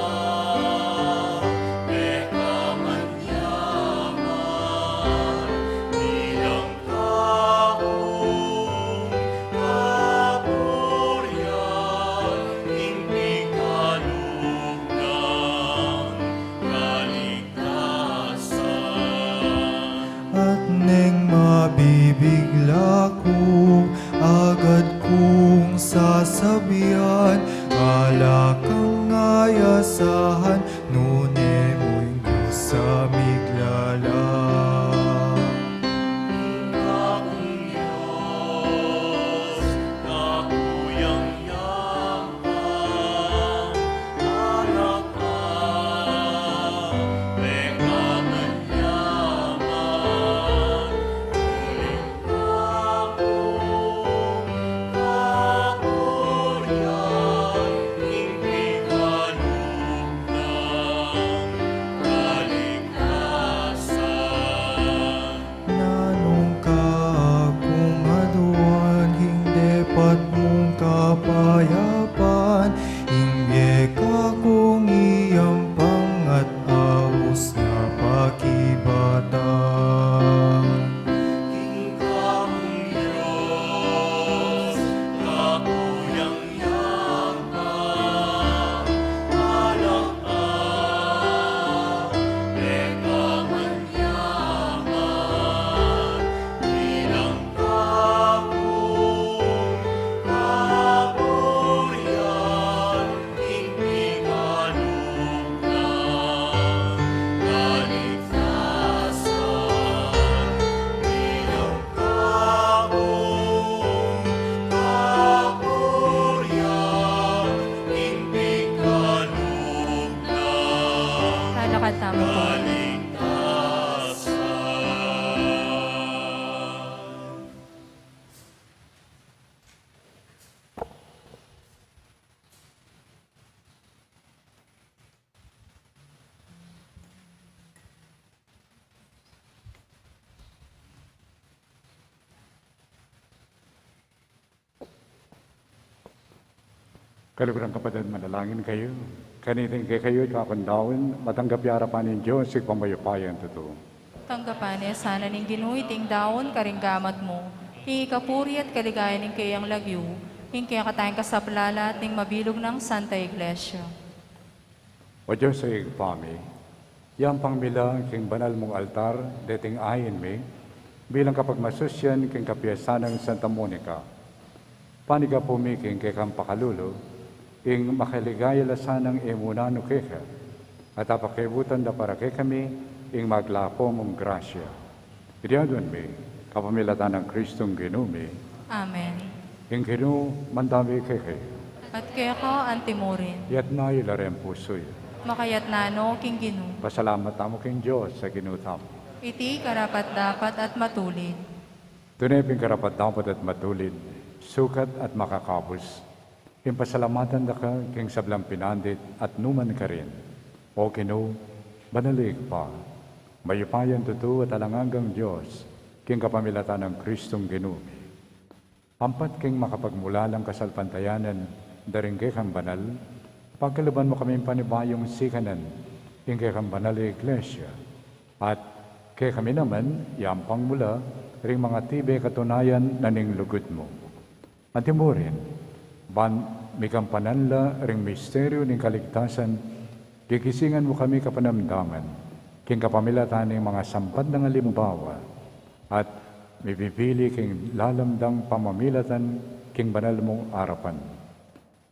pekaman yaman, bilang kapung kapurian, ing pikalub nang kaligtasan. At neng mabibigla ku, agad kung sasabian, ala kang ayasahan, nune mu ing Dios a miglala. Ing kapung Dios, kaku yang yaman, anak ka, pekaman yaman, uling kapung kapurian, ing pikalub nang kaligtasan. Nanung ka kung aduan king depat mung kapayapan, ing bie ka kung iyampang at aus na pakibatan. King kapung Dios, kaku yang yaman, anak ka, pekaman yaman, bilang kapung kapurian, ing pikalub nang kaligtasan, bilang kapung kapurian, ing pikalub nang kaligtasan. Talakad tamu po. Kaluguran kapatad, manalangin kayu. Kaniting kekayu at kakundaun, matanggap ya arapan ning Dios, Ibpang mayupayang tutu. Tanggapan na sana ning Ginu iting daun karing gamat mu, ing ikapuri at kaligayan ning kayang lagyu, ing kekatang kasaplalan at ning mabilug nang Santa Iglesia. O Dios a Ibpa mi, yampang mi la king banal mung altar deting ain mi, bilang kapagmasusyan king kapiyasan nang Santa Monica. Panigapu mi king kekang pakalulu, ing makaligaya la sanang e mu nanu keka, at apakiabutan da para kekami ing maglapo mung grasya. Iti adwan mi, kapamilatan nang Kristong Ginu mi. Amen. Ing Ginu mandawe kekayu. At keka antimurin. Iyatas yu la ring pusu yu. Makayatas no king Ginu. Pasalamat tamu king Dios a Ginu tamu. Iti karapat-dapat at matulid. Tune pin karapat-dapat at matulid, sukat at makakabus, ing pasalamatan da ka king sablang pinandit at nu man karin, O Ginu, banal a Ibpa, mayupayang tutu at alang anggang Dios, king kapamilatan nang Kristong Ginu mi. Ampat king makapagmulalang kasalpantayanan da ring kekang banal, pagkaluban mu kaming panibayung sikanan ing kekang banal a Iglesia, at kekami naman, yampang mu la ring mangatibe katunayan na ning lugud mu. Antimurin, ban migampanan la ring misteryu ning kaligtasan, gigisingan mu kami kapanamdaman, king kapamilatan ning mangasampat nang alimbawa, at mibibili king lalam dang pamamilatan king banal mung arapan.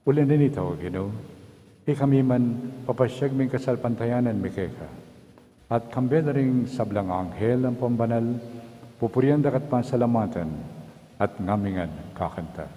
Uli na nita, O Ginu, ikami man papasyag ming kasalpantayanan mi keka. At kambe da ring sablang anghel ampon banal, pupurian da ka't pasalamatan, at ngami ngan kakanta.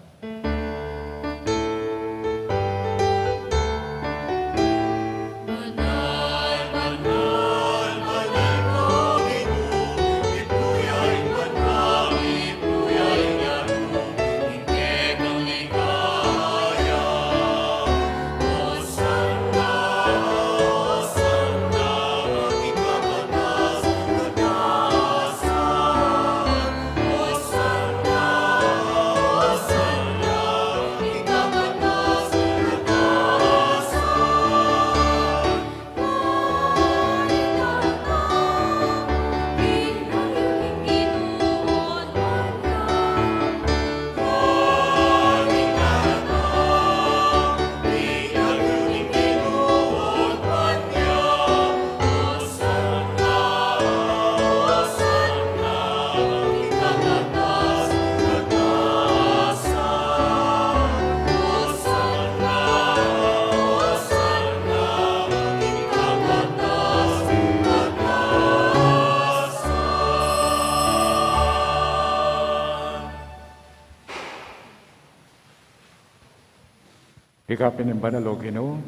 Ika pin ing banal, O Ginu,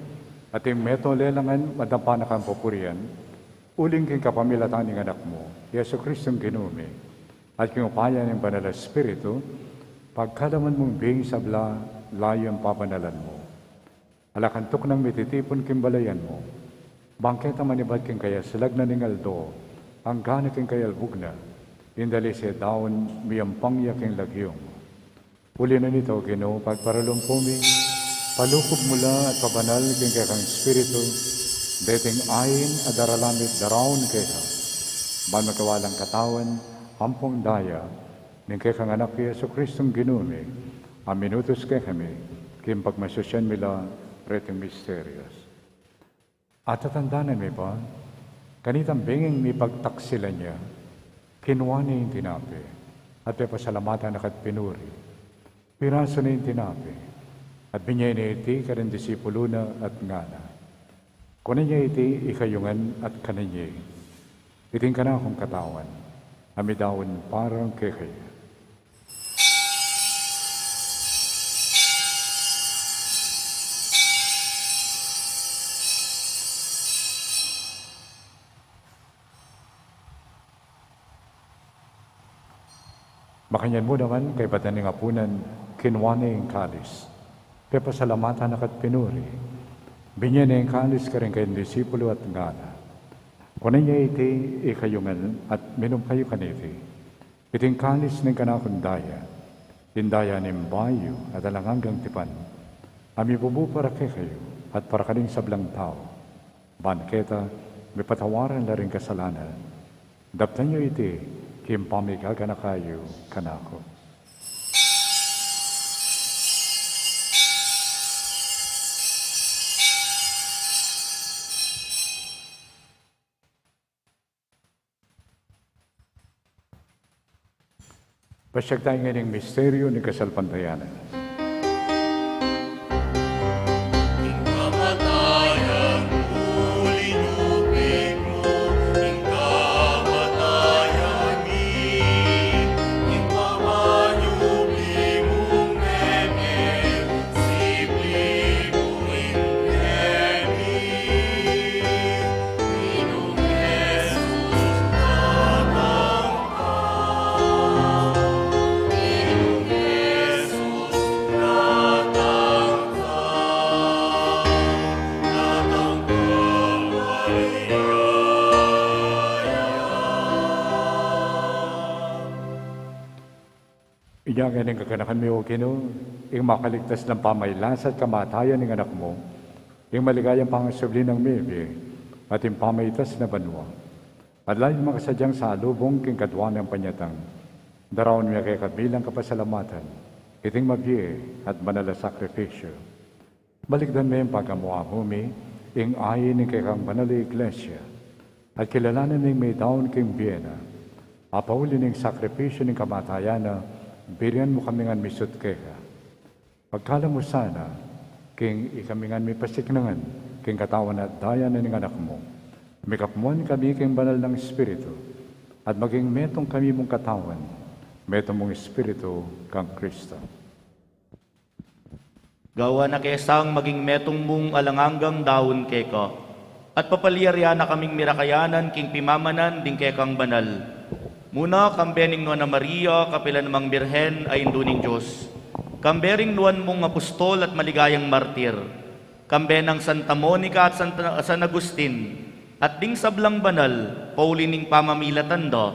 at ing metung lelangan madampan na kang pupurian, uling king kapamilatan ning Anak mu, Jesu Kristong Ginu mi, at king upaya ning Banal a Espiritu, pagkalaman mung bing sabla, layu yang pabanalan mu. Ala kang tuknang mititipun king balayan mu, bang keta manibat king kayaslag na ning aldo, anggang king kayalbug na, ing dalise daun miyampang ya king lagyu mu. Uli na nita, O Ginu, pagparalumpu mi, palukub mu la at pabanal king kekang Espiritu deting ain a daralan mi't daraun keka, ban magkawalang katawan ampong daya ning kekang Anak, Jesu Kristong Ginu mi, a minutus kekami king pagmasusyan mi la reting misterios. At tatandanan mi pa, kanitang benging mipagtaksilan ya, kinua ne ing tinape, at pepasalamatan na ka't pinuri. Pirasu ne ing tinape, at binye ne iti karing disipulu na at ngana: Kunan ye iti ikayu ngan at kanan ye. Iti ing kanakung katawan, a midaun para kekayu. Makanyan mu naman, kaybat na ning apunan, kinua ne ing kalis, pepasalamatan na ka't pinuri. Binye ne ing kalis karing kayang disipulu at ngana: Kunan ye iti ikayu ngan at minum kayu kaniti. Iti ing kalis ning kanakung daya, ing daya ning bayu at alang anggang tipan, A mibubu para kekayu at para karing sablang tau, ban keta mipatawaran la ring kasalanan. Daptan yu iti king pamigaganaka yu kanaku. Pasiag tamu ngening misteryu ning kasalpantayanan. Inya ngeni ing kaganakan mi, O Ginu, ing makaligtas nang pamagkasakit at kamatayan ning Anak mu, ing maligayang pangasubli nang mebie, at ing pamaitas na banua. At lalung makasadyang salubung king kadua nang panyatang, daraun mi keka bilang kapasalamatan iting mabie at banal a sakripisyu. Balikdan meng pagamuan mu mi ing ain ning kekang banal a Iglesia, at kilalanan ming midaun king bie na, a pauli ning sakripisyu ning kamatayan na, birian mu kami ngan misut keka. Pagkaluban mu sana king ikami ngan mipasiknangan king katawan at daya na ning Anak mu, mikapmuan kami king banal nang Espiritu, at maging metung kami mung katawan, metung mung Espiritu kang Kristo. Gawan na ke sang maging metung mung alang anggang daun keka, at papalyarian na kaming mirakayanan king pimamanan ding kekang banal. Muna, kambe ning Nuan a Maria, kapilan mang Birhen a Indu ning Dios, kambe ring nuan mung apostol at maligayang martir, kambe nang Santa Monica at Santa, San Agustin, at ding sablang banal, pauli ning pamamilatan da,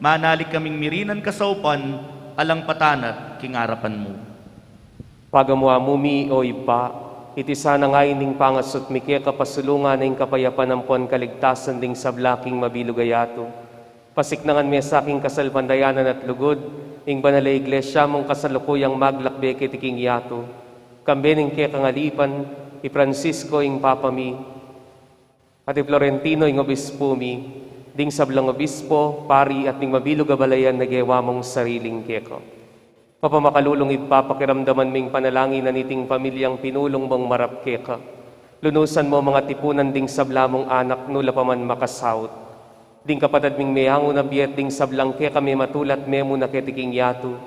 manalig kaming mirinan kasaupan, alang patanat king arapan mu. Pagamuan mu mi, O Ibpa, iti sana ing ain ning pangasut mi keka, pasulungan na ing kapayapan ampon kaligtasan ding sabla king mabilug a yatu. Pasiknangan me sa king kasalpantayanan at lugud ing banal a Iglesia mung kasalukuyang maglakbe keti king yatu, kambe ning kekang alipan, i Francisco ing Papa mi, at i Florentino ing obispu mi, ding sablang obispo, pari, at ding mabilug a balayan a gewa mung sariling keka. Mapamakalulung Ibpa, pakiramdaman ming panalangin na niting pamilyang pinulung mung marap keka. Lunusan mu mang atipunan ding sabla mung anak, nu la pa man makasaut. Ding kapatad ming meangu na bie at ding sablang keka mematulat memuna keti king yatu,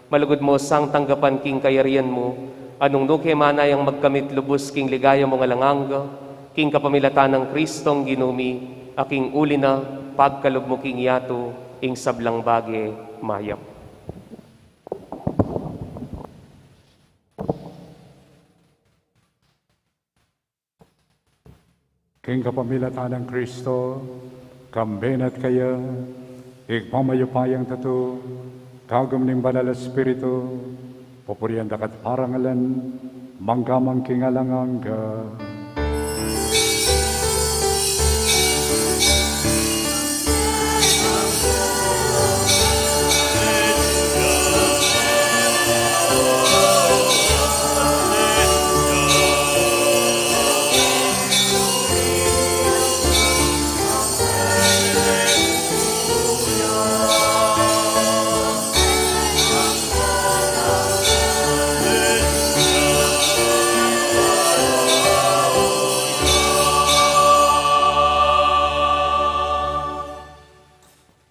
malugud mu sang tanggapan king kayarian mu, a nung nu ke manayang magkamit lubus king ligaya mung alang angga, king kapamilatan nang Kristong Ginu mi, a king uli na pagkalub mu king yatu ing sablang bage mayap. King kapamilatan nang Kristo, kambe na at kaya, Ibpa mayupayang tutu, kagum ning Banal a Espiritu, pupurian da ka at parangalan, mangga man king alang angga.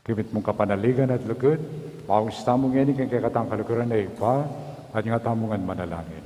Kimit mung kapanaligan at lugud, maus tamu ngeni king kekatang kaluguran a Ibpa, at nga tamu ngan manalangin.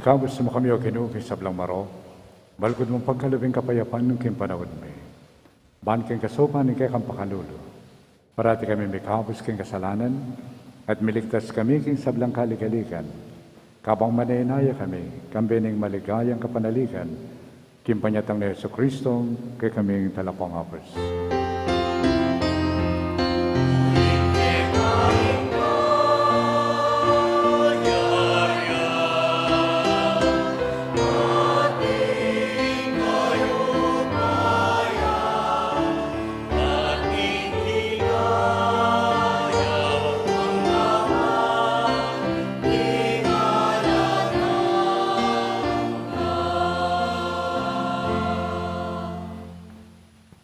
Ikabus mu kami, O Ginu, king sablang marok, balugud mung pagkalub ing kapayapan king panaun mi. Ban king kasupan ning kekang pakalulu, parati kami mikabus king kasalanan, at miligtas kami king sablang kaligaligan, kabang manenaya kami, kambe ning maligayang kapanaligan, king panyatang nang Jesucristo, kekaming talapangabus.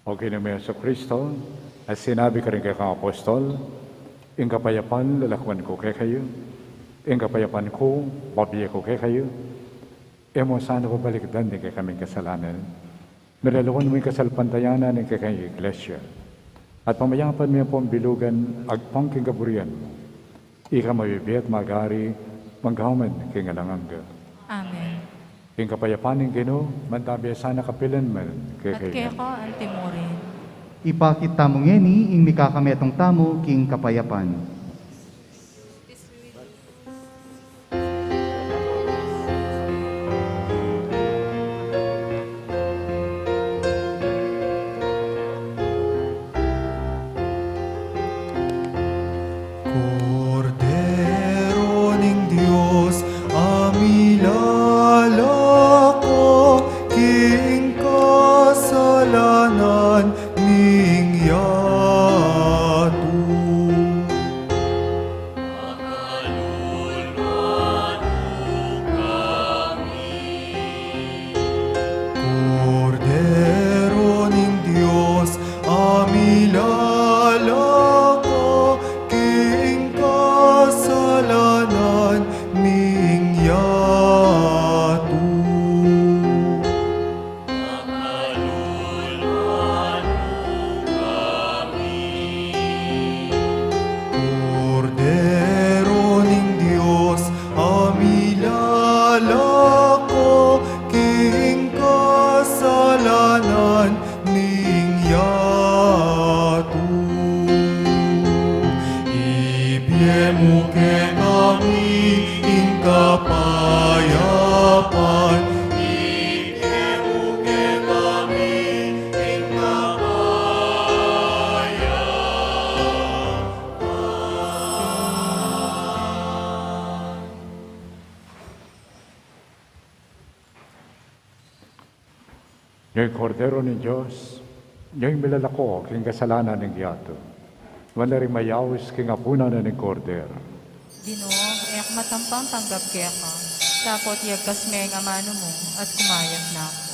O Ginu ming Jesucristo, a sinabi karing kekang apostol, ing kapayapan lalakwan ku kekayu, ing kapayapan ku bibie ku kekayu, e mu sana balikdan ding kekaming kasalanan, miraluan mu ing kasalpantayanan ning kekang Iglesia, at pamayapan mu yang pambilugan agpang king kaburian mu. Ika mabibie at mag-ari, mangga man king alang angga. Amen. Ing kapayapan ning Ginu, mantabi sana kapilan man. At kekayu. Keka antimurin. Ipakit tamu ngeni ing mikakametung tamu king kapayapan. Kordero ning Dios, a milalako king kasalanan ning yatu. Kordero ning Dios, a milalako king kasalanan ning yatu. Kordero ning Dios, a milalako king kasalanan ning yatu. Ibie mu kekami ing kapayapan. Ibie mu kekami ing kapayapan. Ing Kordero ning Dios, ing milalako king kasalanan ning yatu. Nuan la ring mayaus king apunan ning Kordero. Ginu, e ku matampang tanggap keka, dapot iyagkas me ing amanu mu, at kumayap na ku.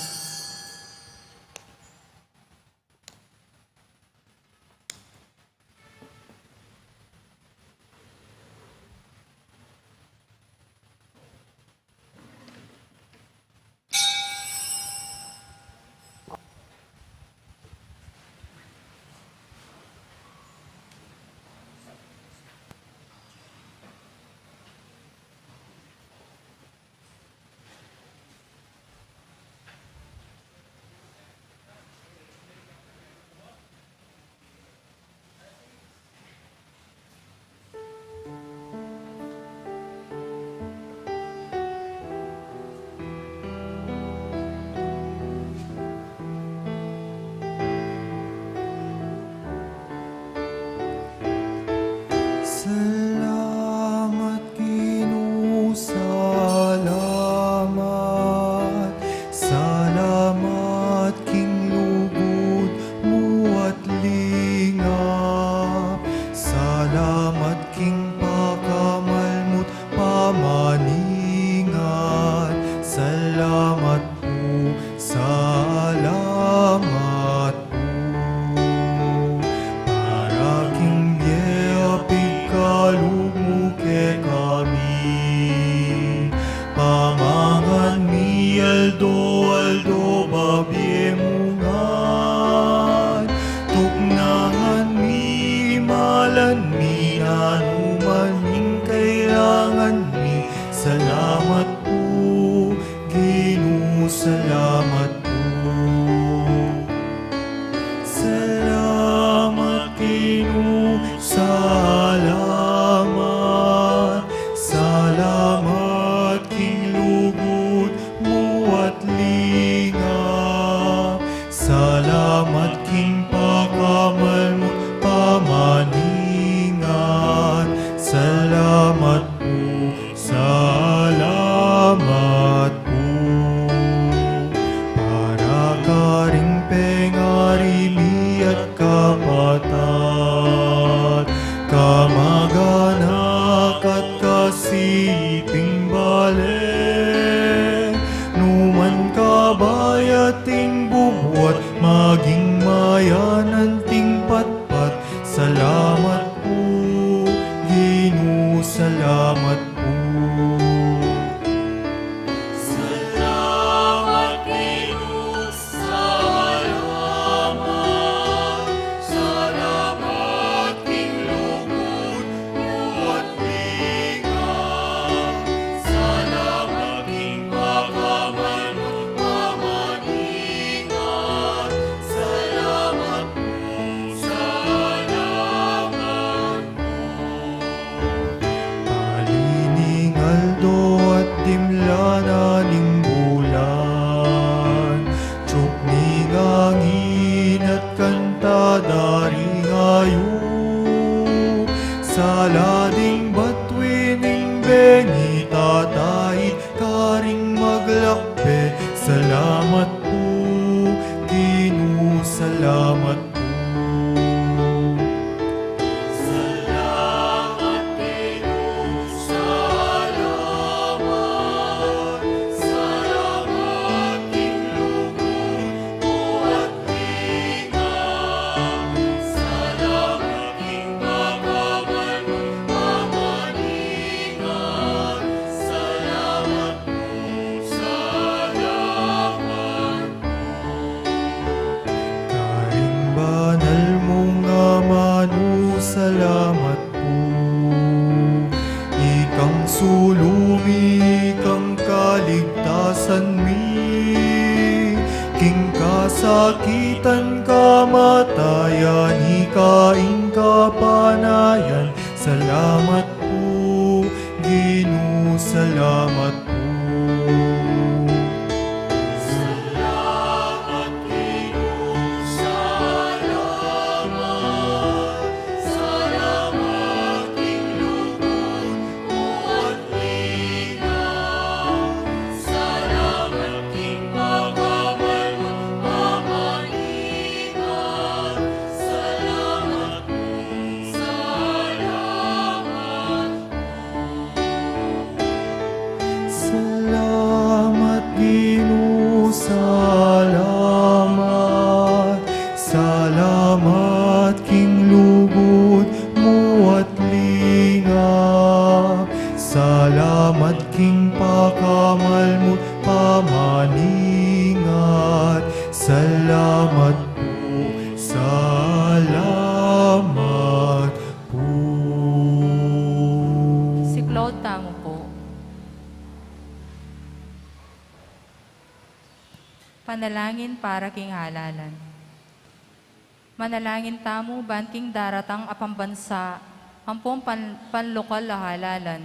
Salamat pu. Salamat, Ginu, salamat. Salamat king lugud mu at lingap. Salamat king pakamal mu, pamaningat. Salamat pu, salamat pu. Para karing pengari mi at kapatad, kamag-anak at kasiping bale, numan kabayat ing bubuat, maging mayanan ting patpat. Salamat pu, Ginu, salamat pu. Salamat, Ginu, salamat. Salamat king lugud mu at lingap. Salamat king pakamal mu, pamaningat. Salamat pu, salamat pu. Pali ning aldo at dimla na ning bulan, tiup ning angin at kanta da ring ayup. Sala ding batuan ning bengi, tatait karing maglakbe. Salamat pu, Ginu, salamat pu. Salamat, Ginu, salamat. Salamat king lugud mu at lingap. Salamat king pakamal mu, pamaningat. Salamat pu, salamat pu. Karing banal mung amanu, salamat pu. Ikang sulu mi, ikang kaligtasan mi. King kasakitan, kamatayan, ika ing kapanayan. Salamat pu, Ginu, salamat pu. Salamat, Ginu, salamat. Salamat king lugud mu at lingap. Salamat king pakamal mu, pamaningat. Salamat pu, salamat. Salamat, Ginu, salamat. Salamat king lugud mu at lingap. Salamat king pakamal mu, pamaningat. Salamat pu, salamat pu. Siklaud tamu pu. Panalangin para king halalan. Manalangin tamu ban king daratang a pambansa ampong pan-, panlokal a halalan,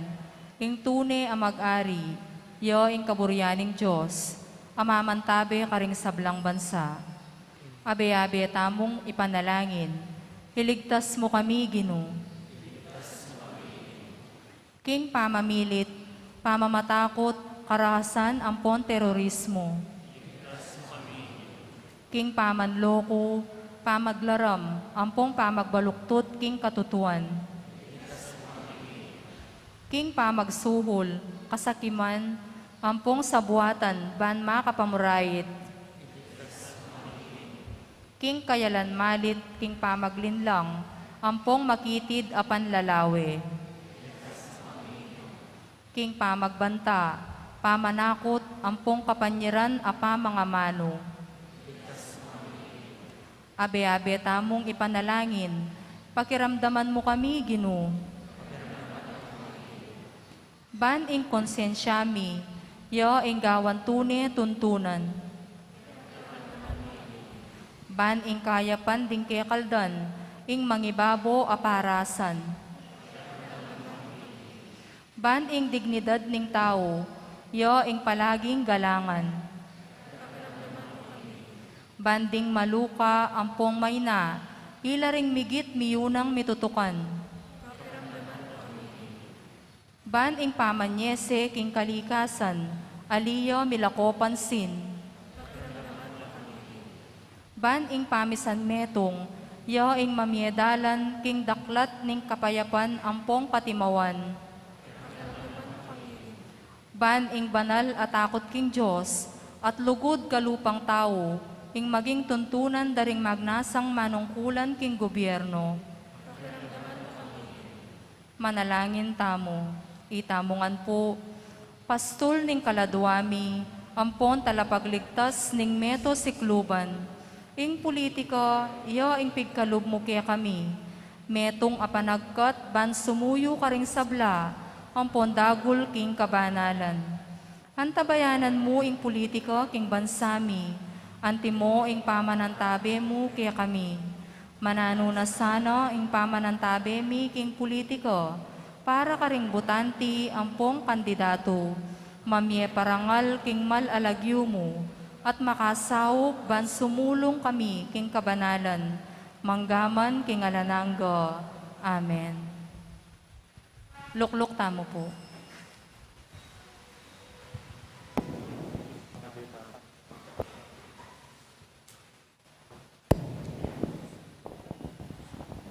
ing tune a mag-ari, ya ing kaburian ning Dios, a mamantabe karing sablang bansa. Abe-abe tamung ipanalangin. Iligtas mu kami, Ginu. King pamamilit, pamamatakut, karahasan ampon terorismo. King pamanloko, pamaglaram, ampong pamagbaluktut king katutuan. King pamagsuhul, kasakiman, ampong sabuatan ban makapamurayit. King kayalan malit, king pamaglinlang, ampong makitid a panlalawe. King pamagbanta, pamanakut, ampong kapanyiran a pamangamanu. Abe-abe tamung ipanalangin, pakiramdaman mu kami, Ginu. Ban ing konsensya mi, Ya ing gawan tune tuntunan. Ban ing kayapan ding kekaldan, ing mangibabo a parasan. Ban ing dignidad ning tau, ya ing palaging galangan. Ban ding maluka ampong maina, ila ring migit miyunang mitutukan. Ban ing pamanyese king kalikasan, ali ya milako pansin. Ban ing pamisan metung, ya ing mamiedalan king daklat ning kapayapan ampong katimawan. Ban ing banal a takut king Dios, at lugud kalupang tau, ing maging tuntunan da ring magnasang manungkulan king gobyerno. Manalangin tamu. Itamu ngan pu, pastul ning kaladua mi, ampon talapagligtas ning meto sikluban. Ing pulitika, ya ing pigkalub mu kekami. Metung a panagkat ban sumuyu karing sabla, ampon dagul king kabanalan. Antabayanan mu ing pulitika king bansa mi, antimo ing pamanantabe mu kekami. Mananu na sana ing pamanantabe mi king pulitika, para karing butante ampong kandidatu. Mamie parangal king mal a lagyu mu, at makasaup ban sumulung kami king kabanalan, manggaman king alang angga. Amen. Lukluk tamu pu.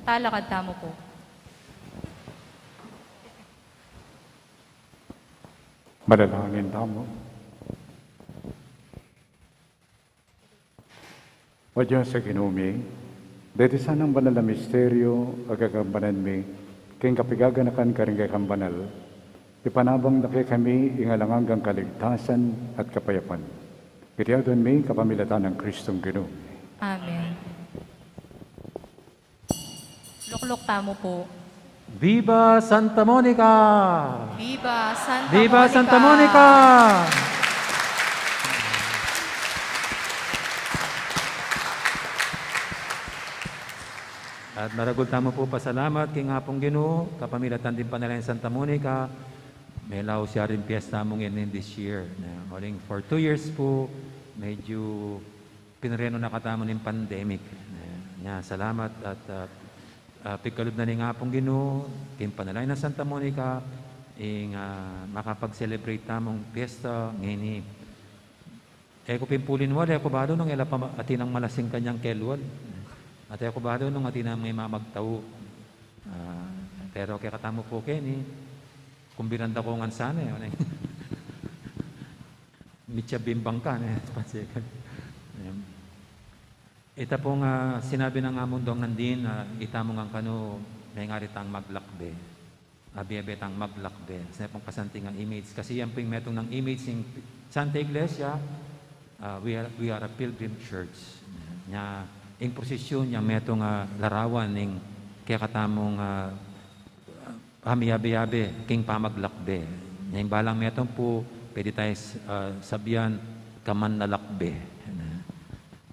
Talakad tamu pu. Manalangin tamu. O Dios a Ginu mi, deti sanang banal a misteryu a gagambanan mi, king kapigaganakan karing kekang banal, ipanabang na kekami ing alang anggang kaligtasan at kapayapan. Iti aduan mi kapamilatan nang Kristong Ginu mi. Amen. Lukluk tamu pu. Viva Santa Monica! Viva Santa Viva Monica! Santa Monica! At maragul tamu pu pasalamat king Apung Ginu, kapamilatan ding Panalangin Santa Monica, melau siya ring piyesta mung ini this year. Na, uling for two years pu, medyu pinrenu na katamu ning pandemic. Nya, salamat at, ah, ah, pigkalub na ning Apung Ginu, king Panalangin nang Santa Monica, ing, ah, makapag-celebrate tamung piyesta ngeni. E ku pin pu linwal, e ku balu nung e la pa ma-, atin nang malasing kanyang kelwal. At e ku balu nung atin nang mamagtau. Ah, pero kekatamu pu keni, kumbiran da ku ngan sana e, o ne? Mitsa bimbang ka, ne? Pansikan. Em, ita pung, ah, sinabi nang Among Dong nandin, ah, itamu ngan kanu, mengari tang maglakbe. Abe-abe tang maglakbe. Sa pung kasanting a image. Kasi yan pu ing metung nang image ning Santa Iglesia, ah, we are, we are a pilgrim church. Nya, ing prosesyon, yang metung a larawan ning kekatamung, ah, kami abe-abe king pamaglakbe. Nya ing balang metung pu, pwede taya, ah, sabian, kamanlalakbe.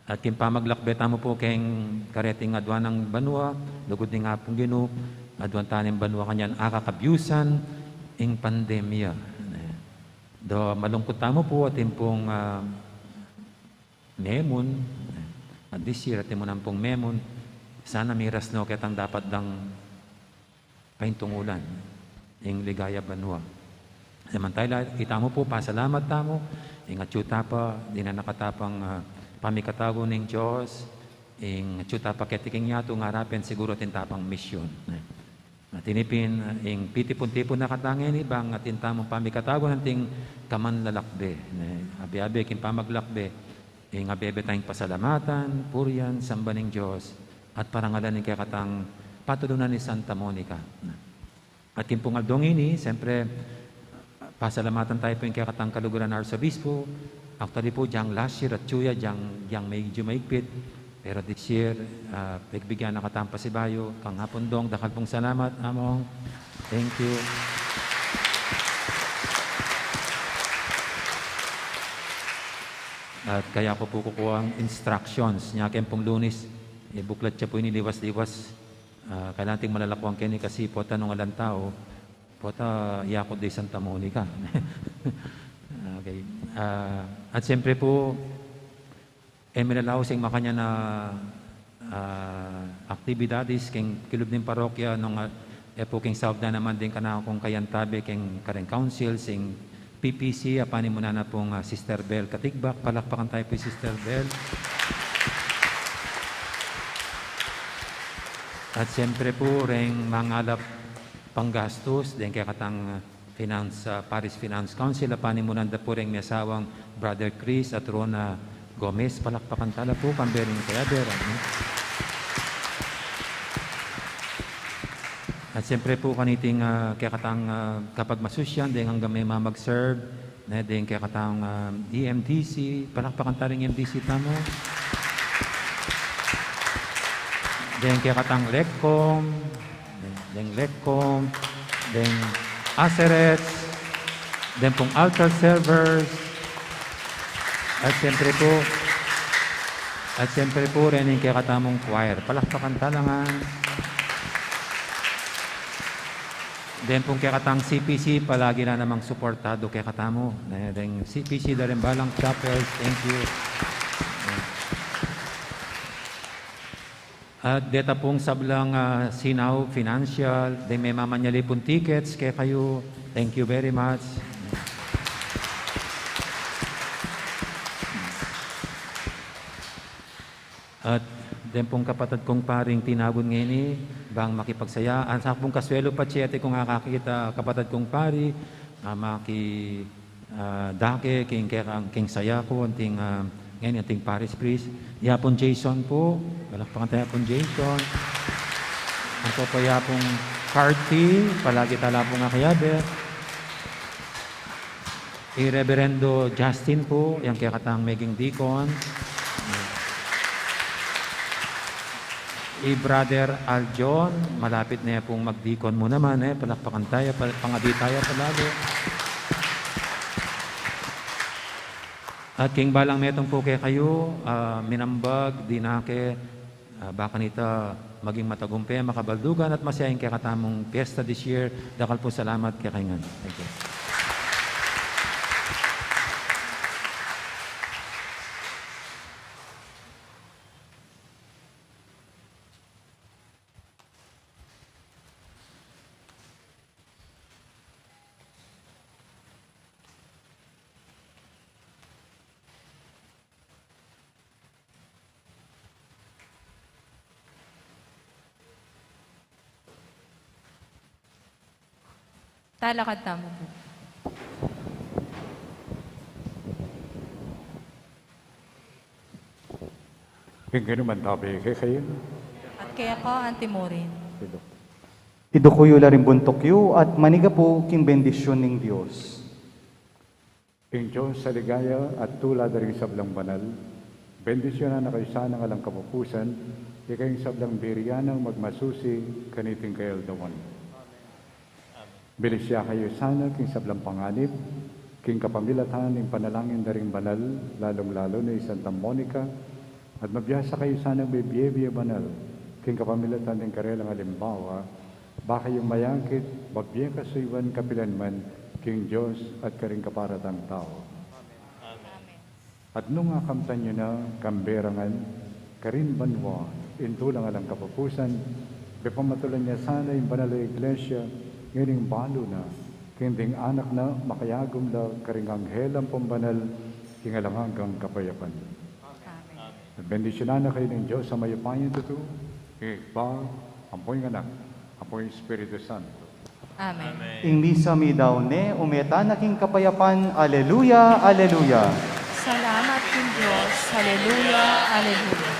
At king pamaglakbe tamu pu king kareting aduan nang banua, lugud ning Apung Ginu, aduan taya ning banua kanyan akakabyusan ing pandemya. Do malungkut tamu pu, atin pung, ah, memun, at this year, atin mu nang pung memun, sana miras no ketang dapat dang paintungulan ing Ligaya Banua. Samantala, itamu pu, pasalamat tamu, ing atyu ta pa, dinan na kata pang, ah, pamikatagun ning Dios, ing atyu ta pa keti king yatu, ngara pin siguru atin ta pang misyon. At ini pin, ah, ing pitipun-tipun na kata ngeni, bang atin tamung pamikatagun anting kamanlalakbe, ne, abe-abe king pamaglakbe, ing abe-abe tang pasalamatan, purian, samban ning Dios, at parangalan ing kekatang patulunan ning Santa Monica. At king pung aldong ini, siyempre, pasalamatan taya pu ing kekatang kaluguran a Arsobispo. Actually pu, dyang last year atyu ya, dyang, dyang medyu maigpit. Pero this year, ah, pigbigyan na katang pasibayu, kang Apung Dong, dakal pung salamat, Among. Thank you. At kaya ku pu kukuang instructions nia keng pung Lunis, e, buklat ya pu ini liwas-liwas. Ah, kailangan ting malalakuan keni kasi pota nung alang tau, pota yaku de Santa Monica. Okay. Ah, at siyempre pu, e, milalaus ing makanyan a, ah, aktibidades keng kilub ning parokya nung, ah, e pu keng saub na naman ding kanakung kayantabe keng kareng council, sing P P C, a panimunan na pung, ah, Sister Bel Katigbak. Palakpakan tayu pu i Sister Bel. At siyempre pu, reng mangalap panggastus deng kekatang, ah, Finance, ah, Parish Finance Council, a panimunan da pu reng miasawang Brother Chris at Rona Gomez. Palakpakan tala pu, kambe ring kayabe ra, no? At siyempre pu, kaniting, ah, kekatang, ah, kapagmasusian, deng anggang mema mag-serve, ne, deng kekatang, ah, E M D C, palakpakan tala ring E M D C tamu. Deng kekatang LECCOM, deng LECCOM, deng Acerets, deng pung altar servers, at siyempre pu, at siyempre pu, rening kekatamung choir. Palakpakan tala ngan. Deng pung kekatang C P C, palagi la namang suportadu kekatamu. Ne, deng C P C, da ring balang chapels, thank you. At deta pung sablang, ah, sinaub, financial, deng memamanyali pung tickets kekayu, thank you very much. At deng pung kapatad kung paring tinagun ngeni, bang makipagsaya. At sa pung kasuelu pa, tiyete kung akakit a kapatad kung pari, ah, maki, ah, dake, king, king, king saya ku, anting, ah, ngeni, anting parish priest. Yapun Jason pu, palakpakan taya pung Jason. Anto pa yapun Carty, palagi tala pung akayabe. I Reverendo Justin pu, yang kekatang meging deacon. I Brother Aljon, malapit ne pung mag-deacon mu naman, e. Palakpakan taya, pal-, pangadi taya palalu. At king balang metung pu kekayu, ah, minambag, dinake, ah, ba kanita maging matagumpe, makabaldugan at masaya ing kekatamung piyesta this year. Dakal pung salamat kekayu ngan. Thank you. Talakad tamu pu. Ing Ginu mantabi kekayu. At keka anti murin. Iduku yu la ring buntuk yu at manigapu king bendisyun ning Dios. Ing Dios a ligaya at tula da ring sablang banal, bendisyunan na kayu sana ngan alang kapupusan, ikayung sablang biri nang magmasusi kaniting kaaldwan. Bilisya kayu sana king sablang panganib, king kapamilatan ning panalangin da ring banal, lalung-lalu na i Santa Monica, at mabiasa kayu sana mibie-bie banal, king kapamilatan ning karelang alimbawa, ba kayu mayakit, mabie kasuyuan kapilan man, king Dios at karing kaparatang tau. Amen. At nung akamtan yu na, kambe ra ngan, karin banua, ing tula nang alang kapupusan, pepamatulan na sana ing banal a Iglesia, ngening balu na, king ding anak na, makayagum la, karing anghel ampon banal, king alang anggang kapayapan. Amen. At bendisyunan na kayu ning Dios a mayupayang tutu, ing Ibpa, ampon ing Anak, ampon ing Espiritu Santo. Amen. Ing misa meyari ne, ume tana king kapayapan. Aleluya, aleluya. Salamat king Dios. Aleluya, aleluya.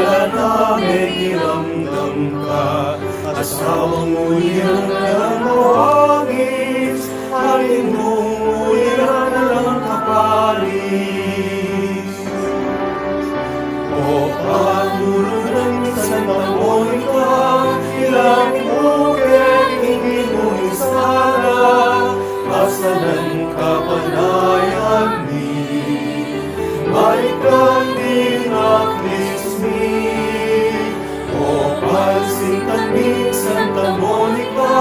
Sana mekiramdam ka, asawa mu ira na lang mawangis, anak mu ira na lang kaparis. O patulunan mi Santa Monica, ilapit mu ke king Ginu ing sala, pasalan kapanayan mi, balikdan ding aklis mi. O pansintan mi Santa Monica,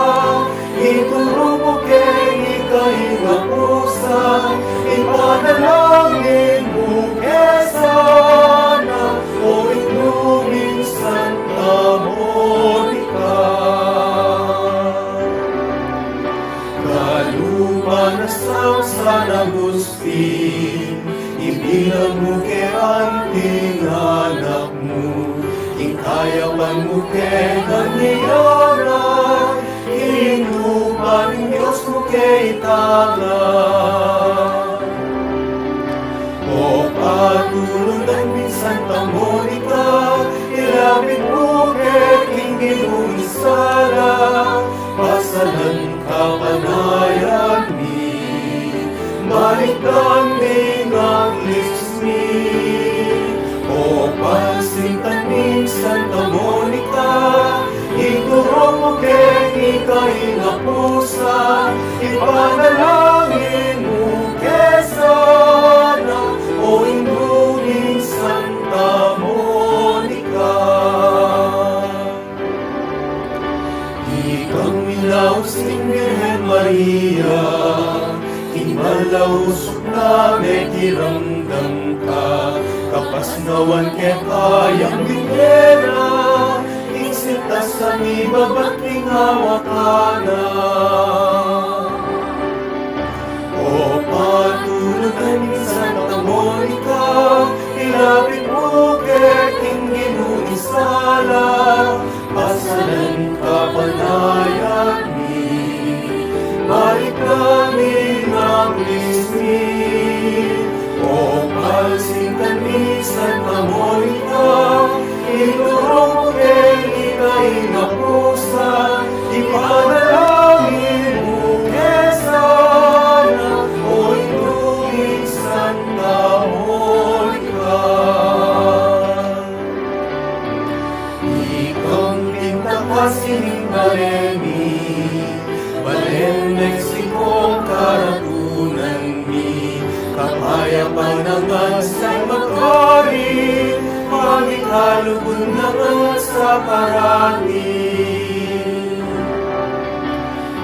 ituru mu keng ika ing apusan, ipanalangin mu ke sana, o Indu ming Santa Monica. Kalupa na sang San Agustin, ibilang mu ke anting anak mu, ing kayapan mu ke ngan iyanan, king lupa ning Dios mu ke itala. O patulunan mi Santa Monica, ilapit mu ke king Ginu ing sala, pasalan kapanayan mi, balikdan ding aklis mi. O pansintan mi Santa Monica, ituru mu keng ika ing apusan, ipanalangin mu ke sana, o Indu ming Santa Monica. Ikang minaus ning Birhen Maria, king malausuk na mekiramdam ka, kapasnawan keka yang binye na, ing sintas a mibabat king awa na. O patulunan mi Santa Monica, ilapit mu ke king Ginu ing sala, pasalan kapanayan mi, balikdan ding aklis mi. O pansintan mi Santa Monica, ituru mu keng ika ing apusan, ipanalangin mu ke sana, o Indu ming Santa Monica. Ikang pintakasin ning bale mi, balen Mexico karatunan mi, kapayapan ngan sang magari, pamikalubun ngan sa parati.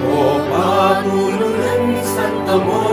O patulunan mi Santa Monica,